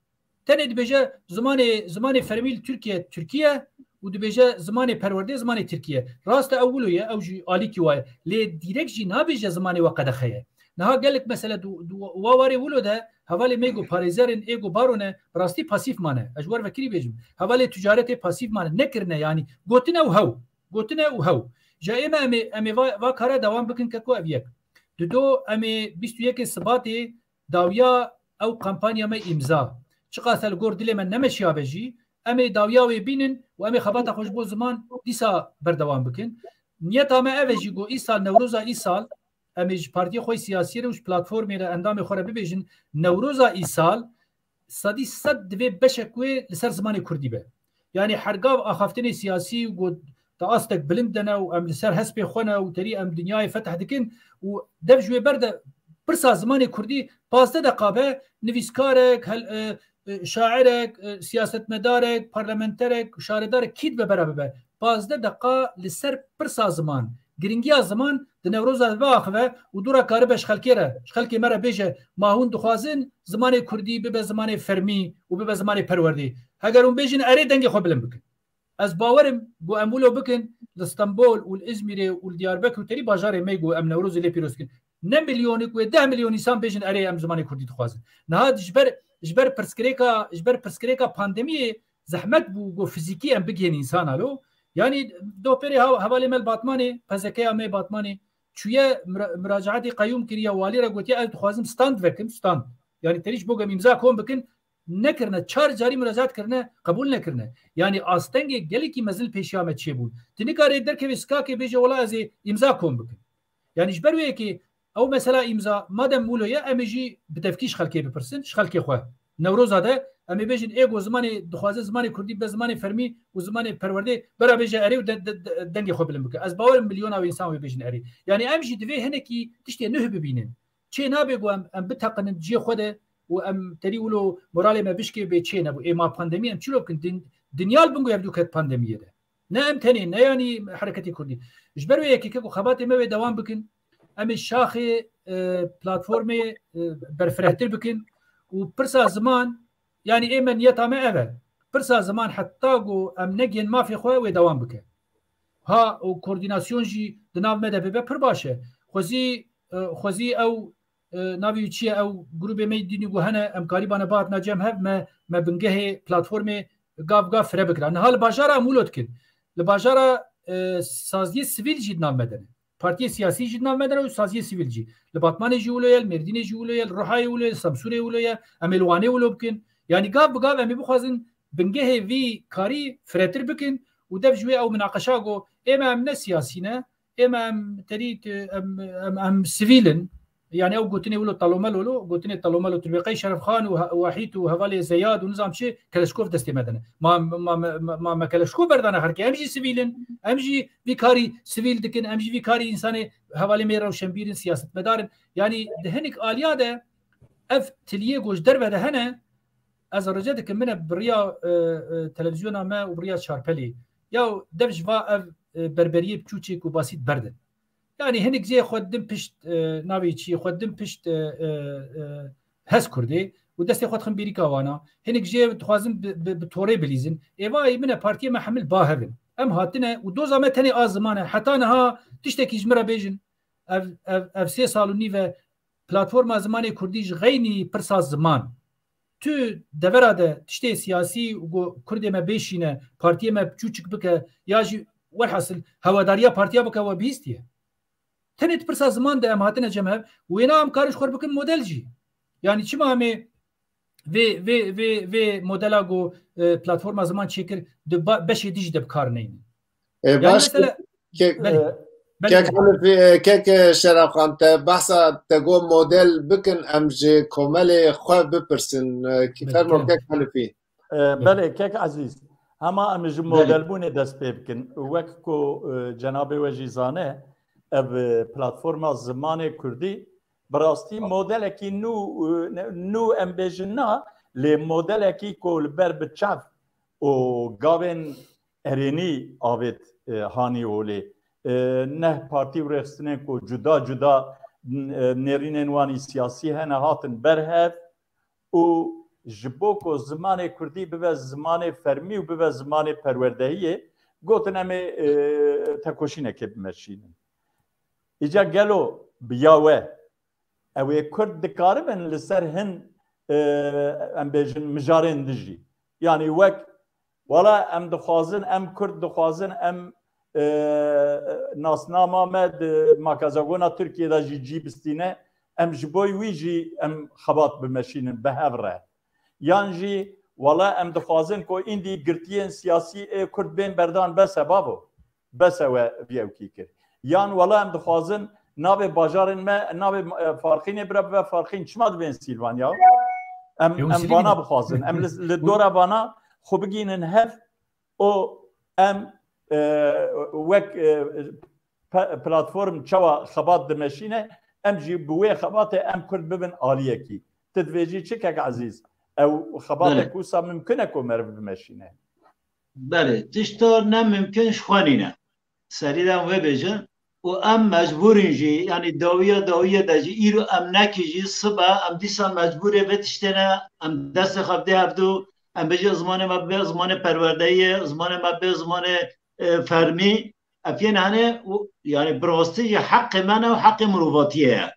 Tenê dibêje zimanê, zimanê fermî li Tirkiye, Tirkiye û dibêje zimanê perwerdê, zimanê Tirkiye. Rast e, ew wilo ye, ew jî alîkî wa ye. Lê dîrek jî nabêje zimanê we qedexe ye. Niha gelek mesele du, du, wa warê wilo de hevalê me ku parêzerên ê ku baro ne, bi rastî pasîf mane. Ez ji we re vekirî bêjim. Hevalê ticaretê pasîf mane. Nekirine yanî. Gotine û hew. Gotine û hew. Ja ê me em ê, em ê va, va kara dewam bikin keko ev yek. Dido em ê bîst û yekê Sibatê dawiya ew kampanya me îmza. Çiqas e li gor dilê me nemeşiyabe jî, em ê dawiya wê bînin û em ê xebata xwe ji bo ziman dîsa berdewam bikin. Niyeta me ev e jî ku îsal, Newroza îsal, em ê ji partiyê xwe siyasî re û ji platformê re endamê xwe re bibêjin, Newroza îsal sedî sed divê beşek wê li ser zimanê Kurdî be. Yanî hergav axaftinê siyasî û got di astek bilind de ne û em li ser hespê xwe ne û terî em dinyayê fetih dikin û dev ji wê ber de pirsa zimanê Kurdî pazdeh deqa be, nivîskarek, hel-, e, e, şairek, e, siyasetmedarek, parlamenterek, şaredarek kî dibe bera bibe. Pazdeh deqa li ser pirsa ziman, giringiya ziman di Newroza de biaxive û dûra karibe ji xelkê re, ji xelkê me re bêje, ma hûn dixwazin zimanê Kurdî bibe zimanê fermî û bibe zimanê perwerdê. Heger hûn bêjin erê, dengê xwe bilind bikin. Ez bawerim ku em wilo bikin, li Stenbol û li Îzmîrê û li Diyarbekir û terî bajarê me ku em Newrozê lê pîroz dikin, ne milyonik wê deh milyon însan bêjin erê em zimanê Kurdî dixwazin. Niha ji ber, ji ber pirsgirêka, ji ber pirsgirêka pandemiyê zehmet bû ku fizîkî em bigihên însan alo. Yanî doh pêrê ha-, hevalê me li Batmanê, P Z K ya me Batmanê, çûye mura-, muracaetê qeyûm kiriye, walî re gotiye, ez dixwazim stand vekim, stand. Yanî terî ji bo ku em îmza kom bikin, nekirine, çar carî muracaet kirine, qebûl nekirine. Yanî astengê gelekî mezin pêşiya me çêbûn. Tu nikarê derkevê sikakê bêje, wela ez ê îmza kom bikim. Yanî ji ber wê yekê ew mesela îmza, madem wilo ye, em ê jî bi tevkî ji xelkê bipirsin, ji xelkê xwe. Newroza de em ê bêjin, ê ku zimanê dixwaze zimanê kurdî be zimanê fermî û zimanê perwerdê, bera bêje erê û de, de, de, dengê xwe bilind bike. Ez bawer im milyona wê însan wê bêjin erê. Yanî em jî divê hinekî tiştê nuh bibînin. Çê nabe ku em, em biteqinin cihê xwe de û em terî wilo moralê me bişkê bê çê nebû. Ê ma pandemî em çilo bikin? Din-, dinya li bin ku hevdû ket pandemiyê de. Ne em tenê, ne yanî hereketê kurdî. Ji ber wê yekê ku xebatê me wê dewam bikin, em ê şaxê, e, platformê, e, berfirehtir bikin û pirsa ziman, yanî ê me niyeta me ev e. Pirsa ziman heta ku em negên mafê xwe wê dewam bike. Ha û koordînasyon jî di nav me de bibe pir baş e. Xwezî, e, xwezî ew, e, navê wî çi ye, ew grûbê me dînî ku hene, em karîbane bihatina cem hev, me, me bingehê platformê gav gav fire bikira. Niha li bajara em wilo dikin. Li bajara, e, saziyê sivîl jî di nav me de ne. Partiyê siyasî jî di nav me de ne û saziyê sivîl jî. Li Batmanê jî wilo ye, li Mêrdînê jî wilo ye, li Ruhayê wilo ye, li Semsûrê wilo ye, em ê li Wanê wilo bikin. Yanî gav bi gav em ê bixwazin bingehê vî karî firetir bikin û dev ji wê ew minaqeşa ku ê me em ne siyasî ne, ê me em terî, em, em, em sivîl in. Yanî ew gotinê wilo talomelo lo, gotinê talomelo tu dibê qey Şerefxan û he-, Wahîd û hevalê Zeyad û nizam çi Keleşkov destê me de ne. Ma, ma, ma, ma, ma me Keleşkov berdane xelkê. Em jî sivîl in, em jî vî karî sivîl dikin, em jî vî karî însanê hevalê me rewşenbîr in, siyasetmedar in. Yanî di hinek aliya de ev tiliyê ku ji derve de hene, ez rica dikim, min e bi riya, e, e, televîzyona me û bi riya Çarpelê. Ya dev ji va ev, e, berberiyê biçûçê ku basît berdin. Yanî hinek jê xwe din pişt, e, navê çi, xwe din pişt, e, e, e, Hez Kurdê û destê xwe dixin bêrîka wana. Hinek jê dixwazin bi, bi, bi torê bilîzin. Ê vayî min e, partiyê me hemil ba hev in. Em hatine û doza me tenê a ziman e. Heta niha tiştekî ji min re bêjin. Ev, ev, ev sê sal û nîv e platforma zimanê kurdî ji xeynî pirsa ziman. Tu devera de tiştê siyasî û ku kurdê me bêşîne, partiyê me çûçik bike, ya jî welhasil hewedariya partiya bike, we bihîstiye. Tenê di pirsa ziman de em hatine cem hev, wêna em karin ji xwe bikin model jî. Yanî çima em ê vê, vê, vê, vê modela ku, e, platforma ziman çêkir, di ba-, beşê dî jî de bi kar neynin. E, Yanî baş, mesela, kek, belê, e, belê, kek belê. Hanifî, e, kek, e, Şerafxan, te behsa te got model bikin, em ji komelê xwe bipirsin. E, ki-, Belê, fermo, kerem. Kek Hanifî. E, belê, kek Ezîz. Hema em ji Belê. modelbûnê dest pê bikin. Wek ku, e, cenabê we jî zane, ev, e, platforma zimanê kurdî bi rastî modelekî nû, e, ne-, nû em bêjin na, lê modelekî ku li ber bi çav û gavên erênî avêt, e, hanî holê. E, neh partî û rêxistinên ku cuda cuda, e, nêrînên wan î siyasî hene hatin ber hev û ji bo ku zimanê kurdî bibe zimanê fermî û bibe zimanê perwerdehiyê, gotin em ê, e, tekoşînekê bimeşînin. Îca gelo bi ya we ew ê kurd dikaribin li ser hin, e, em bêjin mijarên din jî. Yanî wek, wala em dixwazin, em kurd dixwazin, em, e, nasnama me di makazagona Tirkiyê de jî cî bistîne, em ji bo wî jî em xebat bimeşînin bi hev re. Yan jî, wala em dixwazin ku îndî girtiyên siyasî ê kurd bên berdan, bes e bavo. Bes e we vî ewkî kir. Yan wela em dixwazin navê bajarên me, navê, e, Farqînê bira bibe Farqîn. Çima dibên Sîlvan ya? Em, Ê, em Sîlvan vana e. bixwazin. Em li, li dora vana xwe bigînin hev û em, e, wek, e, pe-, platform çawa xebat dimeşîne, em jî bi wê xebatê em Kurd bibin aliyekî. Tu divêjî çi kek Ezîz? Ew xebatek Belê. wisa mimkun e ku meriv bimeşîne? Belê, tişta ne mimkun ji xwe nîne. Serî de em vê bêjin û em mecbûr in jî, yanî dawiya dawiyê de jî, îro em nekî jî, sibe em dîsa mecbûrê vê tiştê ne, em destê xwe bidê hevdû, em bêjin zimanê me bibe zimanê perwerdeyê, zimanê me bibe zimanê, e, fermî. Ev yên hene û, yanî bi rastî jî heqê me ne û heqê mirovatiyê ye.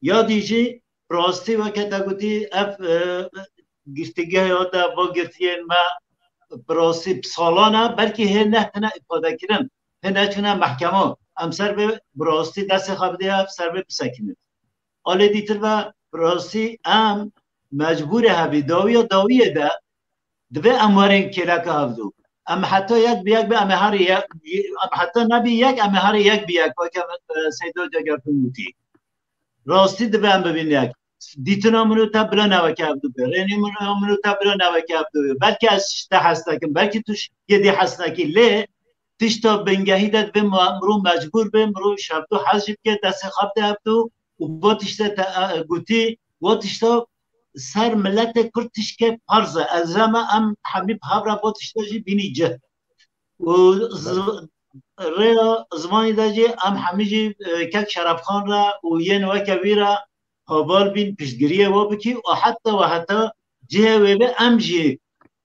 Ya dî jî bi rastî weke te gotî ev, e, girtîgeha de va girtiyên me bi rastî bi salan e, belkî hê nehatine îfadekirin, hê neçûne mehkema. em ser vê bi rastî destê xwe bidê hev, ser vê bisekinin. Alê dîtir ve bi rastî em mecbûrê hevî dawiya dawiyê de divê em werin kêleka hevdû. Em heta yek bi yek bi em ê herî yek, em heta nebî yek, em ê herî yek bi yek, weke, e, Seyda Cegertun gotî. Rastî divê em bibîn yek. Dîtina min û te bila neweke hevdû be. Rênî min û, min û te bila neweke hevdû be. Belkî ez ji te hez nekim, belkî tu ji yê dî hez nekî. Lê tişta bingehî de divê ma-, mirov mecbûr be, mirov ji hevdû hez jî bike, destê xwe bide hevdû û bo tiştê te, e, gotî, bo tişta ser miletê Kurd tişkê parz e. Ez rema em hemî bi hev re bo tişta jî bînî cih. Û z-, rêya zimanî de jî em hemî jî, e, kek Şerefxan re û yên weke wî re heval bîn piştgiriyê we bikî û heta we heta cihê wê be em jî,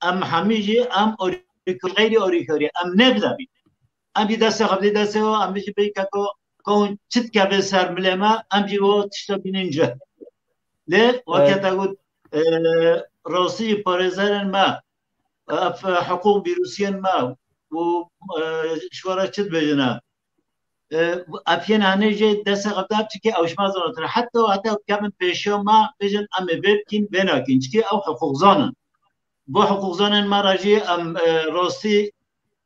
em hemî jî em orîkor-, xeyrî orîkorî em nêbidemî. Em jî destê xwe bidî destê we, em jî bêyî keko, ko hûn çi dikeve ser milê me, em jî we tişta bînin cih. Lê weke Evet. te got, e, rastî jî parêzerên me, ev, e, hiqûq bîrûsiyên me û, e, ji we re çi dibêjin e? E, ev yên henê jê destê xwe bide, çikê ew ji me zanatine. Heta, heta kevin pêşiya me, bêjin em ê vê bikîn, vê nakîn. Çikê ew hiqûqzan in. Bo hiqûqzanên me re jî em, e, rastî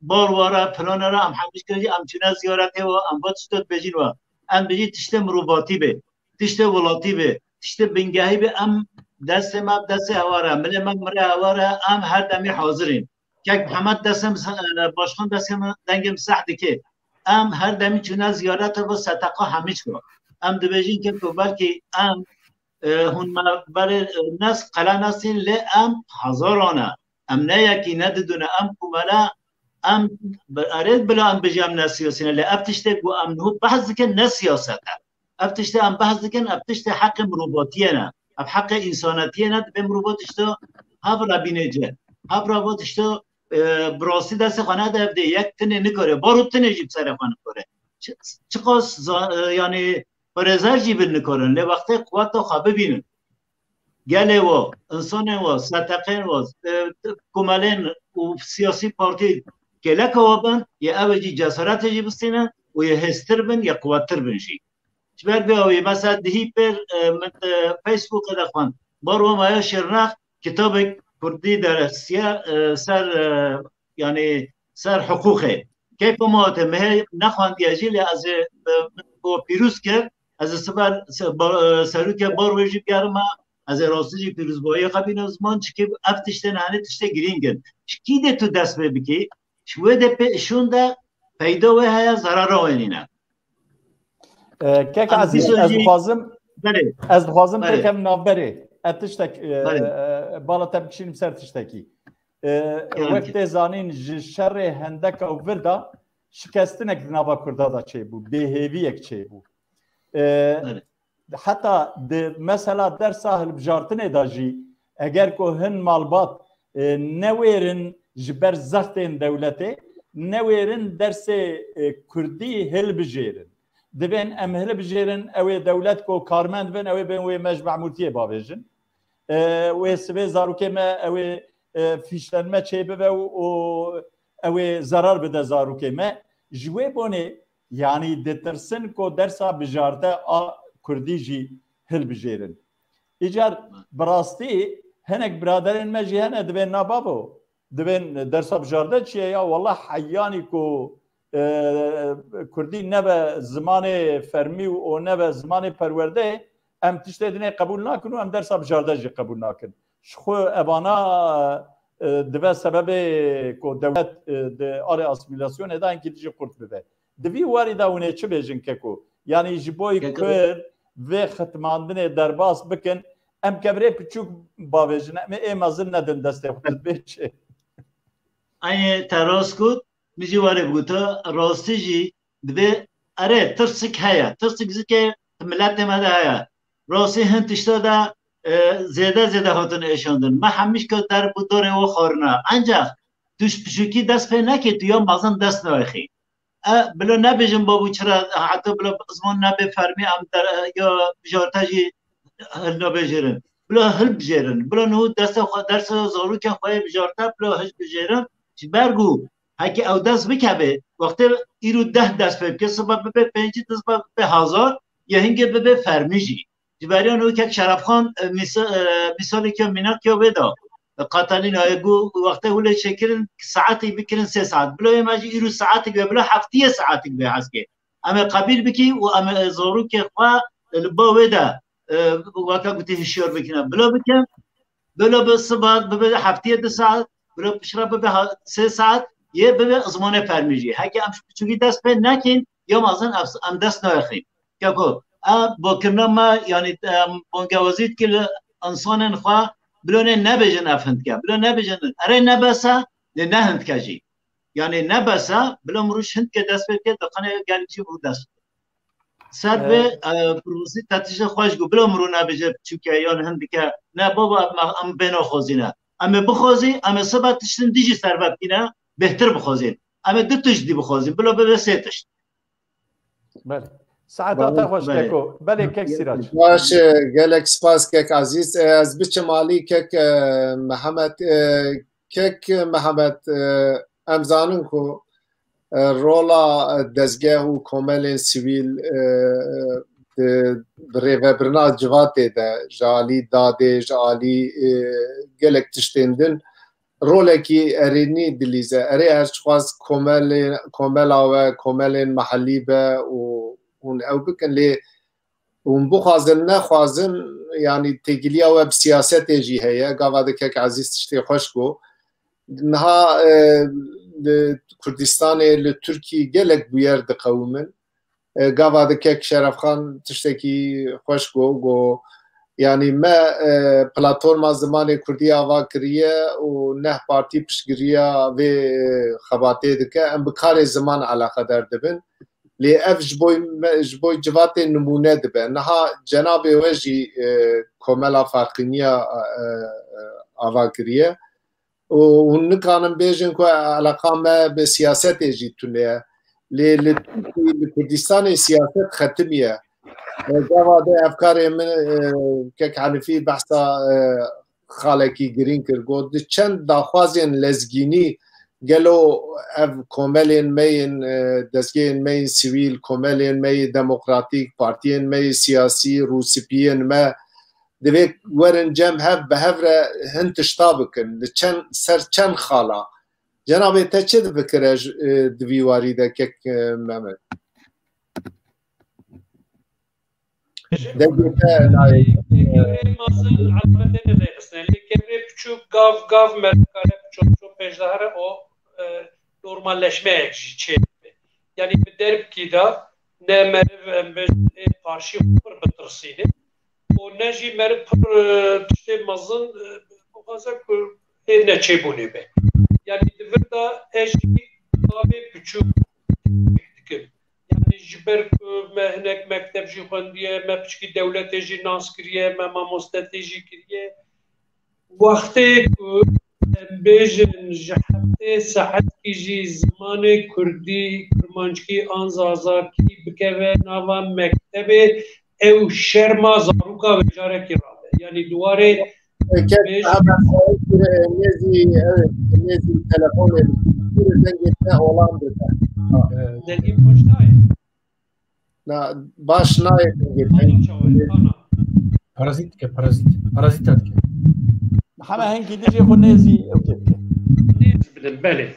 bar were, pilane re em hemî jî em çûne ziyaretê we, em bo tiştê dibêjin we. Em bijî tiştê mirovatî be, tiştê welatî be, tiştê bingehî be, em destê me bi destê hewa re, milê me bi milê hewa re, em her demî hazir in. Kek Mihemed destê min se-, e, Başkan destê min dengê min seh dike. Em her demî çûne ziyarete ve seteqa hemî çi. Em dibêjin keko belkî em, e, hûn me berê, e, nes, qele nesîn lê em hezaran e. Em ne yekî, ne didû ne em komele, em bi-, erê bila em bijî em ne siyasî ne lê ev tiştê ku em niho behs dikin ne siyaset e. Ev tiştê em behs dikin, ev tiştê heqê mirovatiyê ne. Ev heqê însanetiyê ne, divê mirov tişta hev re bîne cih. Hev re bo tişta, e, bi rastî destê xwe nede hev dê. Yek tinê nikare, baro tinê jî bi serê xwe nikare. Çi, çiqas za-, e, yanî parêzer jî bin nikarin, lê wextê quweta xwe bibînin. Gelê we, insanên we, seteqên we, e, komelên û siyasî partî kêleka we bin, yê ew ê jî cesaretê jî bistînin û yê hêztir bin, yê quwettir bin jî. Ji ber vê awî, mesela dihî pêr, e, min, e, Facebookê de xwend. Bar we maya Şirnex kitabek kurdî dersiye, e, ser, e, yanî ser hiqûqê. Keyfa me hate, me hê nexwendiye jî, lê ez ê, e, min bo pîroz kir, ez ê siber, se-, ba-, e, serokê bar wê jî bigerime, ez ê rastî jî pîrozbayiyê xwe bînim ziman, çikî ev tiştên henê tiştê girîng in. Ji kî dê tu dest pê bikî? Ji wê de pê şûn de peyda wê heye, zerara wê nîne. E, kek Em Ezîz, dîsa ez jî dixwazim, Belê, ez dixwazim belê, tekem navberê. E, tiştek, e, belê. E, bala te bikişînim ser tiştekî. E, Kerem wek ki. Tê zanîn ji şerê hendeka û vir de şikestinek di nava Kurda de çêbû, bêhêviyek çêbû. E, Belê. Heta di mesela dersa hilbijartinê de jî, eger ku hin malbat, e, newêrin ji ber zextên dewletê, newêrin dersê, e, kurdî hilbijêrin. Divên em hilbijêrin, ew ê dewlet ku karmend bin, ew ê bên wê mej memûrtiyê bavêjin. E, wê sibê zarokê me, ew ê, e, fîşlenme çêbibe û, û ew ê zerar bide zarokê me. Ji wê bonê, yanî ditirsin ku dersa bijarte a kurdî jî hilbijêrin. Îcar bi rastî hinek biraderên me jî hene dibên na babo, dibên dersa bijarte çi ye ya, wela heyanî ku, e, kurdî nebe zimanê fermî û nebe zimanê perwerdeyê, em tiştê dinê qebûl nakin û em dersa bijarte jî qebûl nakin. Ji xwe evana, e, dibe sebebê ku dewlet, e, di alê asîmîlasyonê de hinkî dijî qurt bibe. Di vî warî de hûn ê çi bêjin keko? Yanî ji bo Keko. Kurd vê xitmandinê derbas bikin, em kevirê piçûk bavêjin, em ê mezin nedin destê xwe, bê çi? Eynê te rast got, min jî warê bigota, rastî jî divê, erê, tirsik heye, tirsik zikê miletê me de heye. Rastî hin tişta de, e, zêde zêde hatin êşandin. Me hemîşka derb û dorê we xwarina. Encax tu ji piçûkî dest pê nekê, tu ya mezin dest nayexî. E, bila nebêjin babû çira, heta bila ziman nebe fermî em der, ya bijarte jî hilnabijêrin. Bila hilbijêrin. Bila niho desta xwe, dersa zarokên xwe yê bijarte bila hilbijêrin. Ji ber ku Heke ew dest bikeve, wextê îro deh dest pê bike, siba bibe pêncî, siba bibe hazar, yê hingê bibe fermî jî. Ji beriya wekek Şerefxan, e, mîsa-, e, mîsaleke mînak ya wê da. E, Katalîna, e, got, wextê hûlê çêkirin, saetî bikirin sê saet. Bila yê me jî îro saetik be, bila heftiyê saetik be heskê. Em ê qebîl bikî û em ê zarokê xwe li ba wê de, e, weke gotî hişyar bikine. Bila bikin, bila bi siba bibe heftiyê du saet, bila piştre bibe ha-, sê saet, yê bibe zimanê fermî jî. Heke em ji piçûkî dest pê nekin, ya mezin em, em dest nayexin. Keko, e, bokirina me, yanî, em, bangewazî dike li însanên xwe, bila nê nebêjin ev hindke, bila nebêjin, erê ne bes e, lê ne hindke jî. Yanî ne bes e, bila mirû ji hindke dest pê bike, dixine gelek jî mirû dest pê. Ser vê, e, provosî te tiştê xweş got, bila mirû nebêje piçûke yan hindike, ne baba, em, em bê naxwazî ne. Em ê bixwazî, em ê sibe tiştin dî jî serve bikîne, bêhtir bixwazîn. Em ê du tişt dî bixwazîn, bila bibe sê tişt. Belê. Saeta te xweş, Keko. Belê, kek Sîrac. Baş, e, gelek spas, kek Ezîz. E, ez biçim alî, kek, e, Mihemed, e, kek Mihemed, e, em zanin ku, e, rola, e, dezgeh û komelên sivîl, e, di, di rêvebirina civatê de, ji alî dadê, ji alî, e, gelek tiştên din, rolekî erênî dilîze. Erê her çiqas komelê-, komela we, komelên mehellî be û hûn ew bikin, lê hûn bixwazin, nexwazin, yanî têkiliya we bi siyasetê jî heye. Gava de kek Ezîz tiştê xweş got. Niha, e, li Kurdistanê, li Tirkî gelek bûyer diqewimin. E, gava de kek Şerefxan tiştekî xweş got, got, yanî me, e, platforma zimanê kurdî ava kiriye û neh partî piştgiriya vê, e, xebatê dike. Em bi karê ziman eleqedar dibin. Lê ev ji bo me, ji bo civatê nimûne dibe. Niha cenabê we jî, e, komela Farqîniya, e, e, ava kiriye. Û hûn nikanin bêjin ku eleqa me bi siyasetê jî tune ye. Lê li Tirkî, li Kurdistanê siyaset xetimiye. E, gava de ev karê min, e, kek Henifî behsa, e, xalekî girîng kir. Got, di çend daxwazên lezgînî gelo ev komelên me yên, e, dezgehên me yên sivîl, komelên me yê demokratîk, partiyên me yê siyasî, rûspiyên me, divê werin cem hev bi hev re hin tişta bikin. Li çend, ser çend xala? Cenabê te çi difikire ji, e, di vî warî de kek, e, Mehmet? Dengê te nayê. Lê kevirê mezin eleqetê nedexistine. Lê kevirê piçûk gav gav meriv kare biço, biço pêşdahre û, e, normalleşmeyek jî çêbibe. Yanî bi derbkî de ne meriv em bêjin ê qarşî xwe pir bitirsîne û ne jî meriv pir, e, tiştê mezin, e, bixwaze ku ê neçêbûnê be. Yanî di vir de ez jî gavê piçûk dikim. Yanî ji ber ku me hinek mekteb jî xwendiye, me piçkî dewletê jî nas kiriye, me mamostetî jî kiriye. Wextê ku em bêjin ji heftê saetkî jî zimanê kurdî, kurmanckî an zazakî bikeve nava mektebê, ew şerma zaroka wê carekî rabe. Yanî di warê Kek bêjin Ahmet Faik, e, nêzî, evet, nêzî telefonê dengê te olan dide. Dengê baş nayê. Na, baş nayê dengê te. Ana çawa ye, ana. Parazît dike, parazît. Parazîta dike. Heme hingî dijê xwe nêzî ew tê bike. Nêz bidin, belê.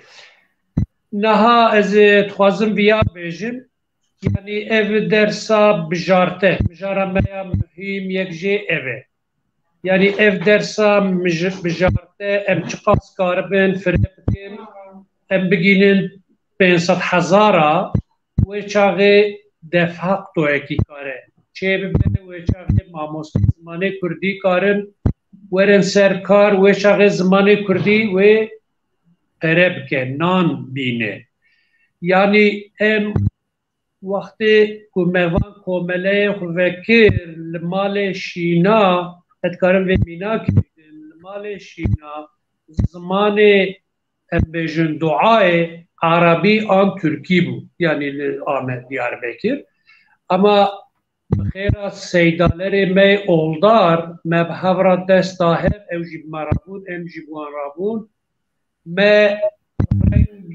Niha ez, e, dixwazim viya bêjim. Yanî ev dersa bijarte, mijara me ya muhîm yek jê ev e. Yanî ev dersa mij-, bijarte em çiqas karibin fire bikin, em bigînin pênc sed hezara, wê çaxê de factoyekî kare çêbibe, wê çaxê mamoste zimanê kurdî karin werin ser kar, wê çaxê zimanê kurdî wê pere bike, nan bîne. Yanî em wextê ku me van komeleyê xwe vekir li malê şîna, ez dikarim vê mînakê bidin, li malê şîna zimanê, em bêjin, duayê erebî an tirkî bû, yanî li Amed, Diyarbekir. Ama bi xêra seydalerê me yê oldar, me bi hev re dest da hev, ew jî bi me re bûn, em jî bi wan re bûn. Me reng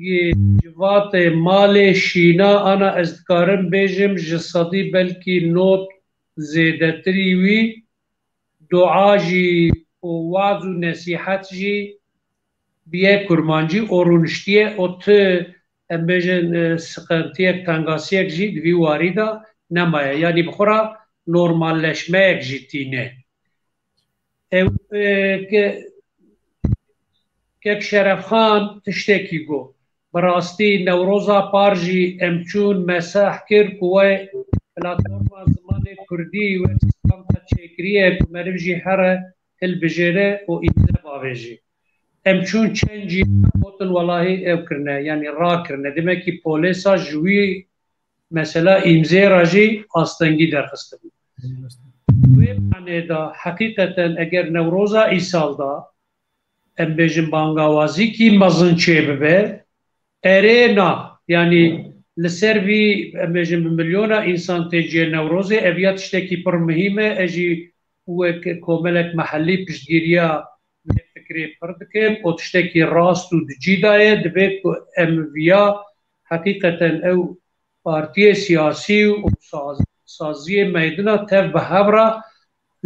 Civatê malê şîna ana ez dikarim bêjim ji sedî belkî not zêdetirî wî dua jî û waz û nesîhet jî biye kurmancî û rûniştiye û ti em bêjin, e, siqentiyek, tengasiyek jî di vî warî de nemaye. Yanî bi xwe re normalleşmeyek jî tîne. Ew, e, ke-, kek Şerefxan tiştekî got. Bi rastî Newroza par jî em çûn mesah kir ku wê platforma zimanê kurdî wek stampa çêkiriye ku meriv jî here hilbijêre û îmze bavêjî. Em çûn çend cî gotin welahî ew kirine, yanî rakirine. Demekî polêsa ji wî mesela îmzê re jî astengî derxistibû. Wê manê de heqîqeten eger Newroza îsal de em bêjin bangawazîkî mezin çêbibe, erê na, yanî li ser vî em bêjin bi milyona însan tê cihê Newrozê, ev ya tiştekî pir muhîm e, ez jî wek komelek mehellî piştgiriya vê fikrê pir dikim û tiştekî rast û di cî de ye, divê ku em viya heqîqeten ew partiyê siyasî û saz-, saziyê meydina tev bi hev re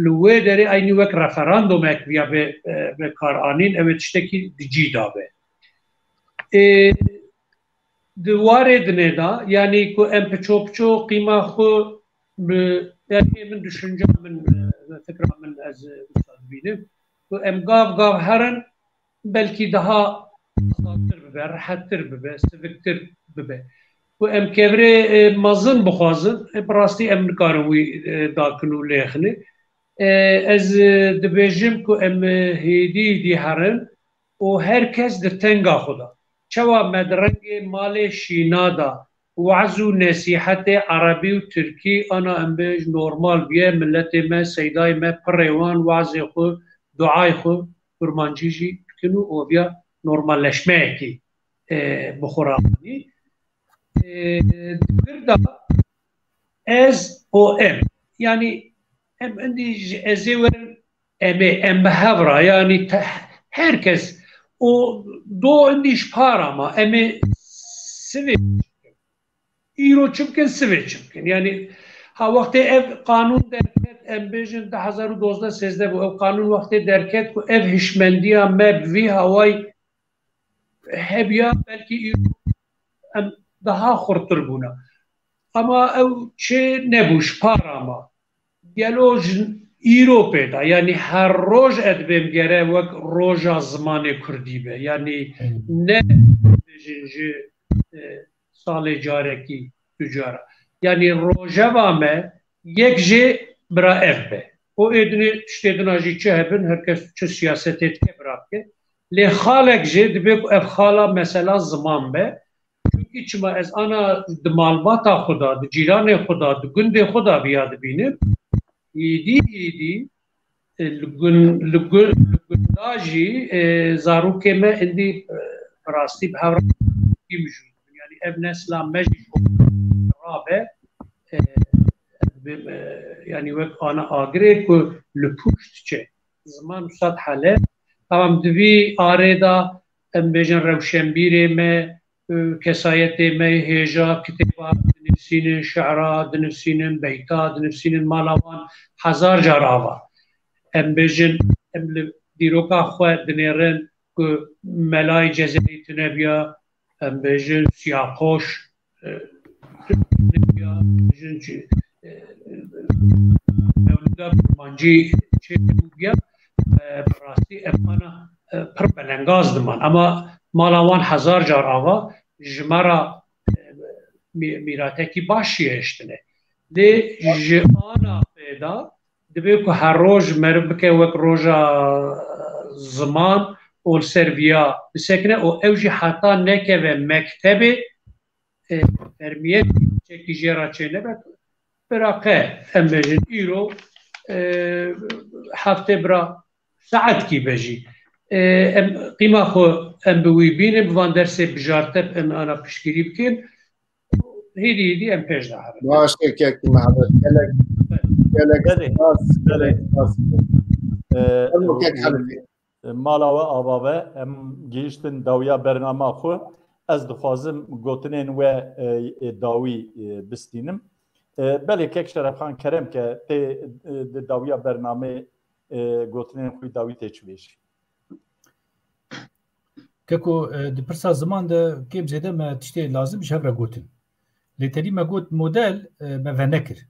li wê derê eynî wek referandumek viya bê, e, bi kar anîn, ew ê tiştekî di cî de be. Ê, di warê dinê de, yanî ku em piço piço qîma xwe bi, yanî min düşünce min, e, fikra min ez, e, wisa dibînim, ku em gav gav herin, belkî daha azadtir bibe, rehettir bibe, siviktir bibe. Ku em kevirê, e, mezin bixwazin, e, bi rastî em nikarin wî, e, dakin û lêxinê. E, ez, e, dibêjim ku em, e, hêdî hêdî herin û her kes di tenga xwe de. Çawa me di rengê malê şîna de waz û nesîhetê erebî û tirkî ana em bêj normal bûye, miletê me, seydayê me pirê wan wazê xwe, duayê xwe kurmancî jî dikin û oviya normalleşmeyekî, e, bi xwe re anî. E, di vir de ez û em. Yanî em indî ji ezê werin em ê, em bi hev re, yanî te-, her kes û do indî ji para me, em ê sivê çi bikin? Îro çi bikin, sivê çi bikin? Yanî ha wextê ev qanûn derket, em bêjin du hezar û dozdeh sêzdeh bû, ev qanûn wextê derket ku ev hişmendiya me bi vî hawayî hebiya, belkî îro em daha xurtir bûna. Ama ew çê nebû ji para me. Gelo ji îro pê de, yanî her roj ez dibêm gere wek roja zimanê kurdî be. Yanî ne bêjin ji, e, salê carekî du cara. Yanî rojeva me yek jê bira ev be. Û ê dinê tiştê din a jî çi hebin, her kes çi siyasetê dike bira bike. Lê xalek jê dibe ku ev xala mesela ziman be. Çunkî çima ez ana di malbata xwe de, di cîranê xwe de, di gundê xwe de viya dibînim. Hêdî hêdî, e, li gun-, li gun-, li gunda jî, e, zarokê me indî, e, bi rastî bi hev re jî mijûl dibin. Yanî ev nesla me jî ji rabe, e, ez dibêm, e, yanî wek ana agirê ku li pûş diçe. Ziman wisa dihele. Tamam, di vî arê de em bêjin rewşenbîrê me, e, kesayetê me hêja kitêba dinivîsînin, şi'ra dinivîsînin, beyta dinivîsînin, mala wan hezar car ava. Em bêjin, em li dîroka xwe dinêrin ku melayê Cezayirî tune biya, em bêjin Siyaqoş, e, tune biya, em bêjin çi, e, mewlûda kurmancî çêbû biya, e, bi rastî em ana, e, pir belengaz diman. Ama mala wan hezar car ava ji me re, e, mî-, mîratekî baş jî hiştine. Lê ji ana pê de dibe ku her roj meriv bike wek roja ziman û li ser viya bisekine û ew jî heta nekeve mektebê, e, fermiyet çekî jê re çênebe. Bira qe em bêjin îro, e, heftê bira saetkî be jî. E, em qîma xwe em bi wî bînin, bi van dersê bijarteb em ana piştgirî bikin. Hêdî hêdî em pêş de herin. Baş e, kek Mehmet. Gelek, gelek Belê, spas, belê. Gelek spas. Ee, Em o kek Xelifê. Mala we ava ve, em gihiştin dawiya bernama xwe. ez dixwazim gotinên we, e, e, dawî, e, bistînim. E, belê kek Şerefxan kerem ke tê, e, di dawiya bernamê, e, gotinên xwe dawî tê çi bêjî? Keko, e, di pirsa ziman de kêm zêde me tiştê lazim ji hev re gotin. Lê tenî me got model, e, me venekir.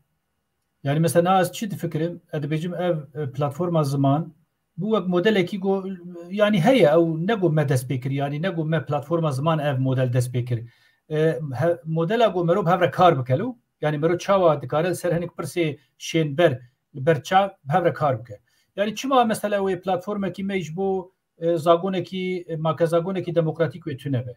Yani mesela ez çi difikirim? Ez dibêjim ev, e, platforma ziman bû wek modelekî go, yani heye ew ne go me dest pê kir, yani ne go me platforma ziman ev model dest pê kir. E, he, modela go mero bi hev re kar bike lo. Yani mero çawa dikare li ser hinek pirsê şên ber, li ber çav bi hev re kar bike. Yani çima mesela wê platformekî me ji bo, e, zagonekî, e, make zagonekî demokratîk wê tune be?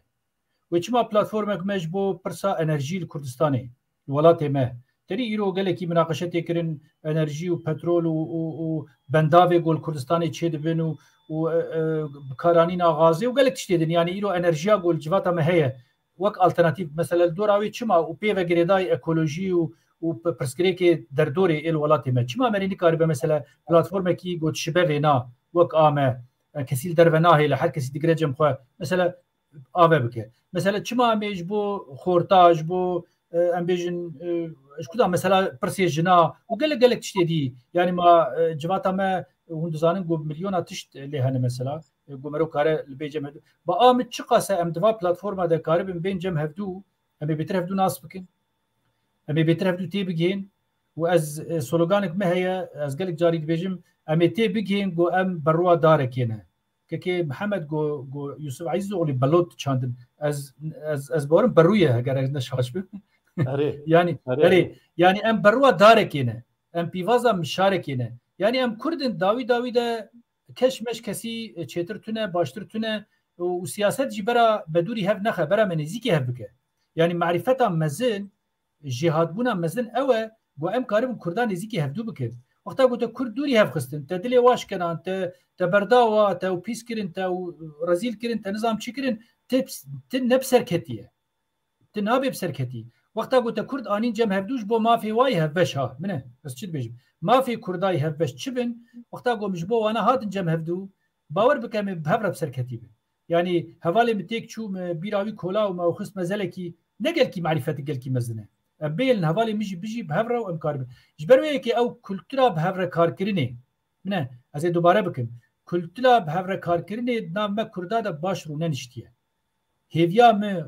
Wê çima platformek me ji bo pirsa enerjî li Kurdistanê, li welatê me? Terî îro gelekî minaqeşe tê kirin, enerjî û petrol û, û, û bendavê ku li Kurdistanê çêdibin û, û, e, e, bikaranîna gazê û gelek tiştê din. Yani îro enerjiya ku li civata me heye, wek alternatîf, mesela li dora wê çima û pê ve girêdayî ekolojî û, û pi-, pirsgirêkê derdorê ê li welatê me? Çima me rê nikaribe mesela platformekî ku dişibe vêna, wek a me, e, kesî li derve nahêle, her kesî digire cem xwe. Mesela ave bike. Mesela çima em ê ji bo xorta, ji bo, e, em bêjin, e, ji kuda mesela pirsê jina û gelek gelek tiştê dî. Yani ma, e, civata me, hûn dizanin ku milyona tişt lê hene mesela. E, ku mero kare li bê cem hev-, ba a min çiqas e em di va platforma de karibin bên cem hevdû, em ê bêtir hevdû nas bikin. Em ê bêtir hevdû tê bigihên û ez, e, sloganek me heye, ez gelek carî dibêjim, em ê tê bigihên ku em berwa darekê ne. Kekê Mihemed got, got Yusuf Ezîzoglî belot çandin. Ez, ez, ez bawerim berû ye, heger ez ne şaş bim. Erê. Yani, Erê, erê, erê. Yani em berûa darekê ne. Em pîvaza mişarekê ne. Yani em Kurd in, dawî dawî de keş meş kesî çêtir tune, baştir tune û, û siyaset jî bera bedûrî hev nexe, bera me nêzîkî hev bike. Yani marîfeta mezin, jêhatbûna mezin ew e, ku em karibin Kurdan nêzîkî hevdû bikin. Wexta ku te Kurd dûrî hev xistin, te dilê wa şikenan, te, te berda wa, te ew pîs kirin, te ew rezîl kirin, te nizam çi kirin, te, te ne bi serketî ye. Te nabê bi serketî. Wexta ku te Kurd anîn cem hevdû ji bo mafê wa yê hevbeş ha. Min e, ez çi dibêjim? Mafê Kurda yê hevbeş çi bin? Wexta ku em ji bo wana hatin cem hevdû, bawer bike em ê bi hev re bi serketî bin. Yani hevalê min têk çû, min bîra wî kola û me ew xist mezelekî, ne gelkî marîfetik, gelkî mezin e. Em bêlin hevalê min jî bijî bi hev re û em karibin. Ji ber wê yekê ew kultura bi hev re karkirinê, min e, ez ê dubare bikim. Kultura bi hev re karkirinê di nav me Kurda de baş rûneniştiye. Hêviya min,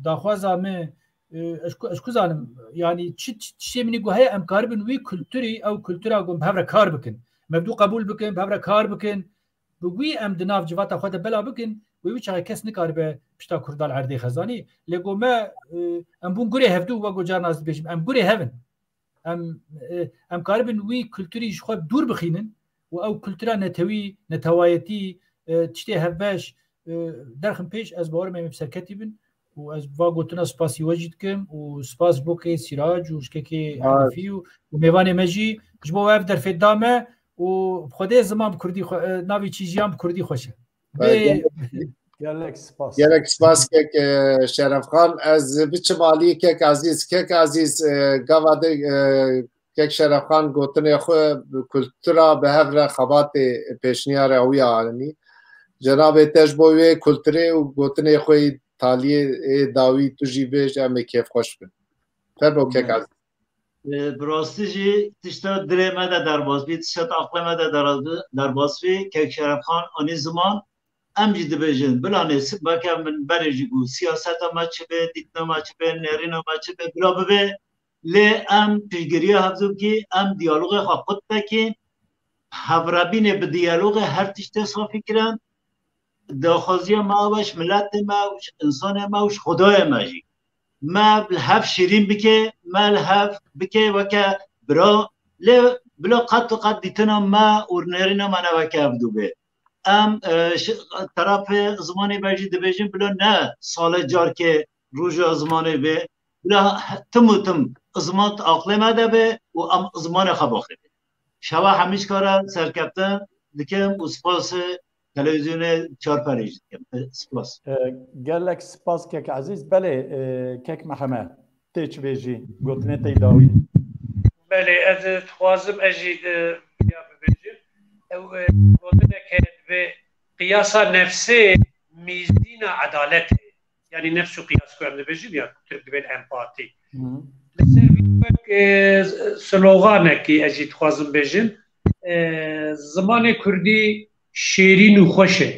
daxwaza min, e, ez ku, ez ku zanim, yani çi, çi, çi min gu heye em karibin wî kulturî, ew kultura gu bi hev re kar bikin. Mevdû qebûl bikin, bi hev re kar bikin. Bi wî em di nav civata xwe de bela bikin, wê wî çaxê kes nikaribe pişta Kurda li erdê xezanî. Lê got me, e, em bûn gurê hevdû, wek got carna ez dibêjim, em gurê hev in. Em, e, em karibin wî kulturî ji xwe dûr bixînin û ew kultura netewî, netewayetî, e, tiştê hevbeş, e, derxin pêş, ez bawerim em ê bi serketî bin. Û ez va gotina spasî we jî dikim û spas ji bo kê Sîrac û ji kekê Elîfî û, û mêvanê me jî ji bo we ev derfê da me û Xwedê ziman bi kurdî xwe, e, navê çî jiyan bi kurdî xweş e. Bê Gelek spas. Gelek spas kek, e, Şerefxan. Ez biçim alî kek Ezîz. Kek Ezîz, e, gava de, e, kek Şerefxan gotinê xwe bi kultura bi hev re xebatê pêşniyarê ew ya anî. Cenabê te ji bo wê kulturê û gotinê xwe yî taliyê ê dawî tu jî bêj, em ê kêfxweş bin. Fermo kek Ezîz. E, bi rastî jî tişta dilê me de derbas bî, tişta aqlê me de derbas bî, derbas bî, kek Şerefxan anî ziman, em jî dibêjin, bila nêsib, belke min berê jî got, siyaseta me çi be, dîtina me çi be, nêrîna me çi be, bila bibe, lê em piştgiriya hevdû bikî, em diyalogê xwe qut vekîn, hevrebînê bi diyalogê her tiştê safî kirin, daxwaziya me ew e ji miletê me û ji însanê me û ji Xwedayê me jî. Me li hev şîrîn bike, me li hev bike weke bira, lê bila qet û qet dîtina me û nêrîna me ne weke hevdû be. Em, e, ji terafê zimanê me jî dibêjin, bila ne salê carkê roja zimanê be, bila he-, tim û tim ziman di aqlê me de be û em zimanê xwe baxivînin. Şeva hemî ji kar re serkeftin dikim û spas, e, televîzyonê Çarperê jî dikim. E, spas. E, gelek spas kek Ezîz. Belê, e, kek Mihemed, tê çi bêjî? Gotinê te yî dawî. Belê, ez dixwazim ez jî, e, ya bibêjim. Ew, e, gotinek heye, divê qiyasa nefsê mîzîna edaletê. Yanî nefs û qiyas ku em dibêjin ya Tirk dibên empatî. Li ser vî wek, e, sloganekî ez jî dixwazim bêjim. E, zimanê kurdî şêrîn û xweş e.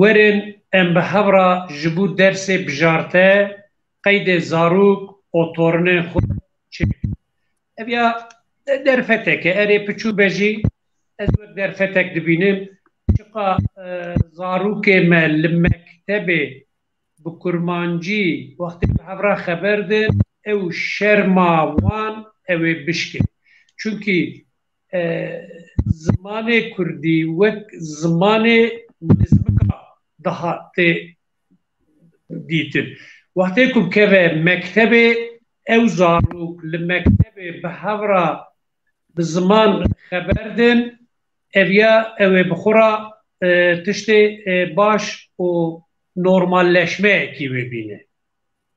Werin em bi hev re ji bo dersê bijarte qeydê zarok û torinên xwe çêkin. Ev ya derfetek e, erê piçûk be jî ez wek derfetek dibînim. Çiqa, e, zarokê me li mektebê bi kurmancî wextê bi hev re xeber din, ew şerma wan ew ê bişkin. Çunkî, e, zimanê kurdî wek zimanê nizmika dihatê dîtin. Wextê ku bikeve mektebê, ew zarok li mektebê bi hev re bi ziman xeber din, ev ya ew ê bi xwe re, e, tiştê, e, baş û normalleşmeyekî wê bîne.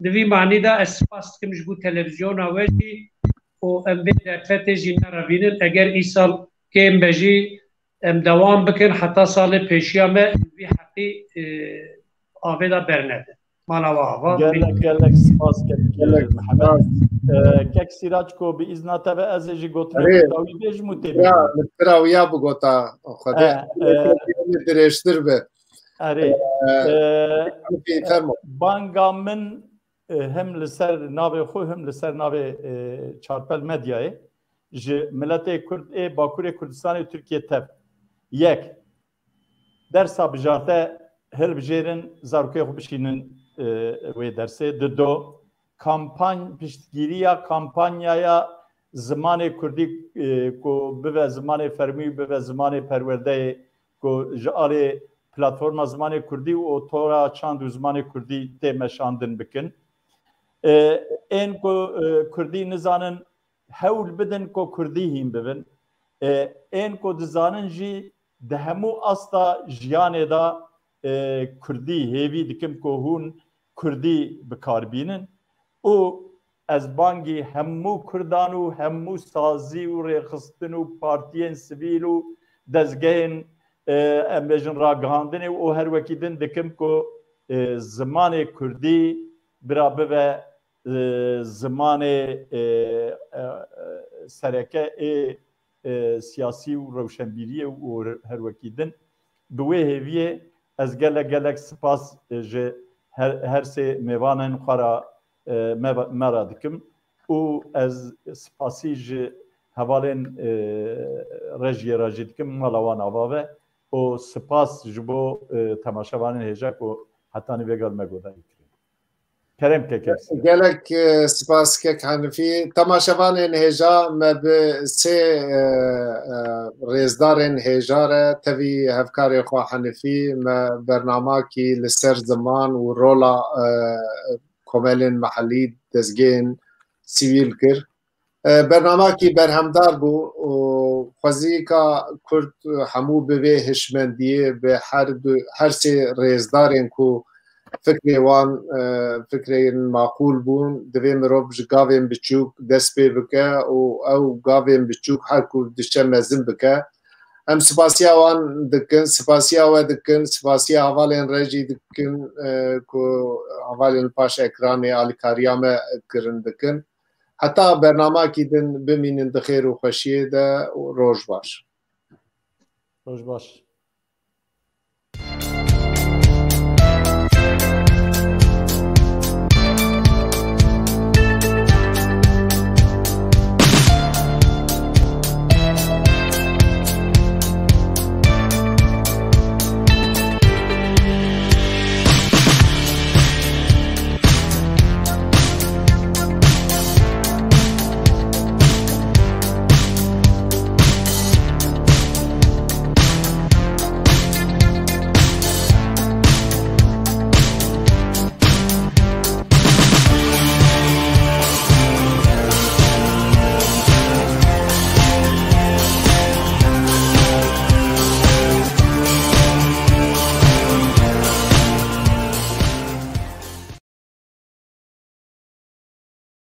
Di vî manî de ez spas dikim ji bo televîzyona we jî û em vê derfetê jî nerevînin. Eger îsal kêm be jî em dewam bikin heta salê pêşiya me vî heqî, e, avê de bernedin. Mala we ava. Gelek, gelek spas kek, Gelek Mihemed. spas. E, kek Sîraçko, bi îzna te ve ez ê jî gotinê Erê. xwe dawî bêjim û tê Ya, bînim. li pira wiya bigota Xwedê. E, e. Dirêjtir be. Erê. E, E, Hanifî, fermo. Banga min, e, hem li ser navê xwe, hem li ser navê, e, Çarpel Medyayê ji miletê Kurd ê Bakurê Kurdistanê û Tirkiyê tev. Yek, dersa bijarte hilbijêrin, zarokê xwe bişînin, e, wê dersê. Dido, kampany, piştgiriya kampanyaya zimanê kurdî, e, ku bibe zimanê fermî, bibe zimanê perwerdeyê, ku ji alê platforma zimanê kurdî û tora çand û zimanê kurdî tê meşandin bikin. E, ên ku, e, kurdî nizanin, hewl bidin ku kurdî hîn bibin. E, ên ku dizanin jî di hemû asta jiyanê de, e, kurdî hêvî dikim ku hûn kurdî bi kar bînin. Û ez bangî hemû kurdan û hemû sazî û rêxistin û partiyên sivîl û dezgehên, e, em bêjin ragihandinê û her wekî din dikim ku, e, zimanê kurdî bira bibe, e, zimanê, e, e, e, sereke ê, e, siyasî û rewşenbîriyê û her wekî din. Bi wê hêviyê ez gelek gelek spas, e, ji her, her sê mêvanên xwe re, e, me, me re dikim û ez spasî ji hevalên, e, rejiyê re jî dikim, mala wan ava be û spas ji bo, e, temaşevanên hêja ku hetanî vêga li me guhdarî kirin. Kerem ke kek. Gelek, e, spas kek Hanifî. Temaşevanên hêja, me bi sê, e, e, rêzdarên hêja re tevî hevkarê xwe Hanifî me bernamakî li ser ziman û rola, e, komelên mehellî, dezgehên sivîl kir. E, bernamakî berhemdar bû û xwezîka Kurd hemû bi vê hişmendiyê, bi her du, her sê rêzdarên ku fikrê wan, e, fikrên maqûl bûn, divê mirov ji gavên biçûk dest pê bike û ew gavên biçûk her ku diçe mezin bike. Em spasiya wan dikin, spasiya we dikin, spasiya hevalên rejî dikin, e, ku hevalên paş ekranê alîkariya me kirin dikin. Heta bernamakî din bimînin di xêr û xweşiyê de û roj baş. Roj baş.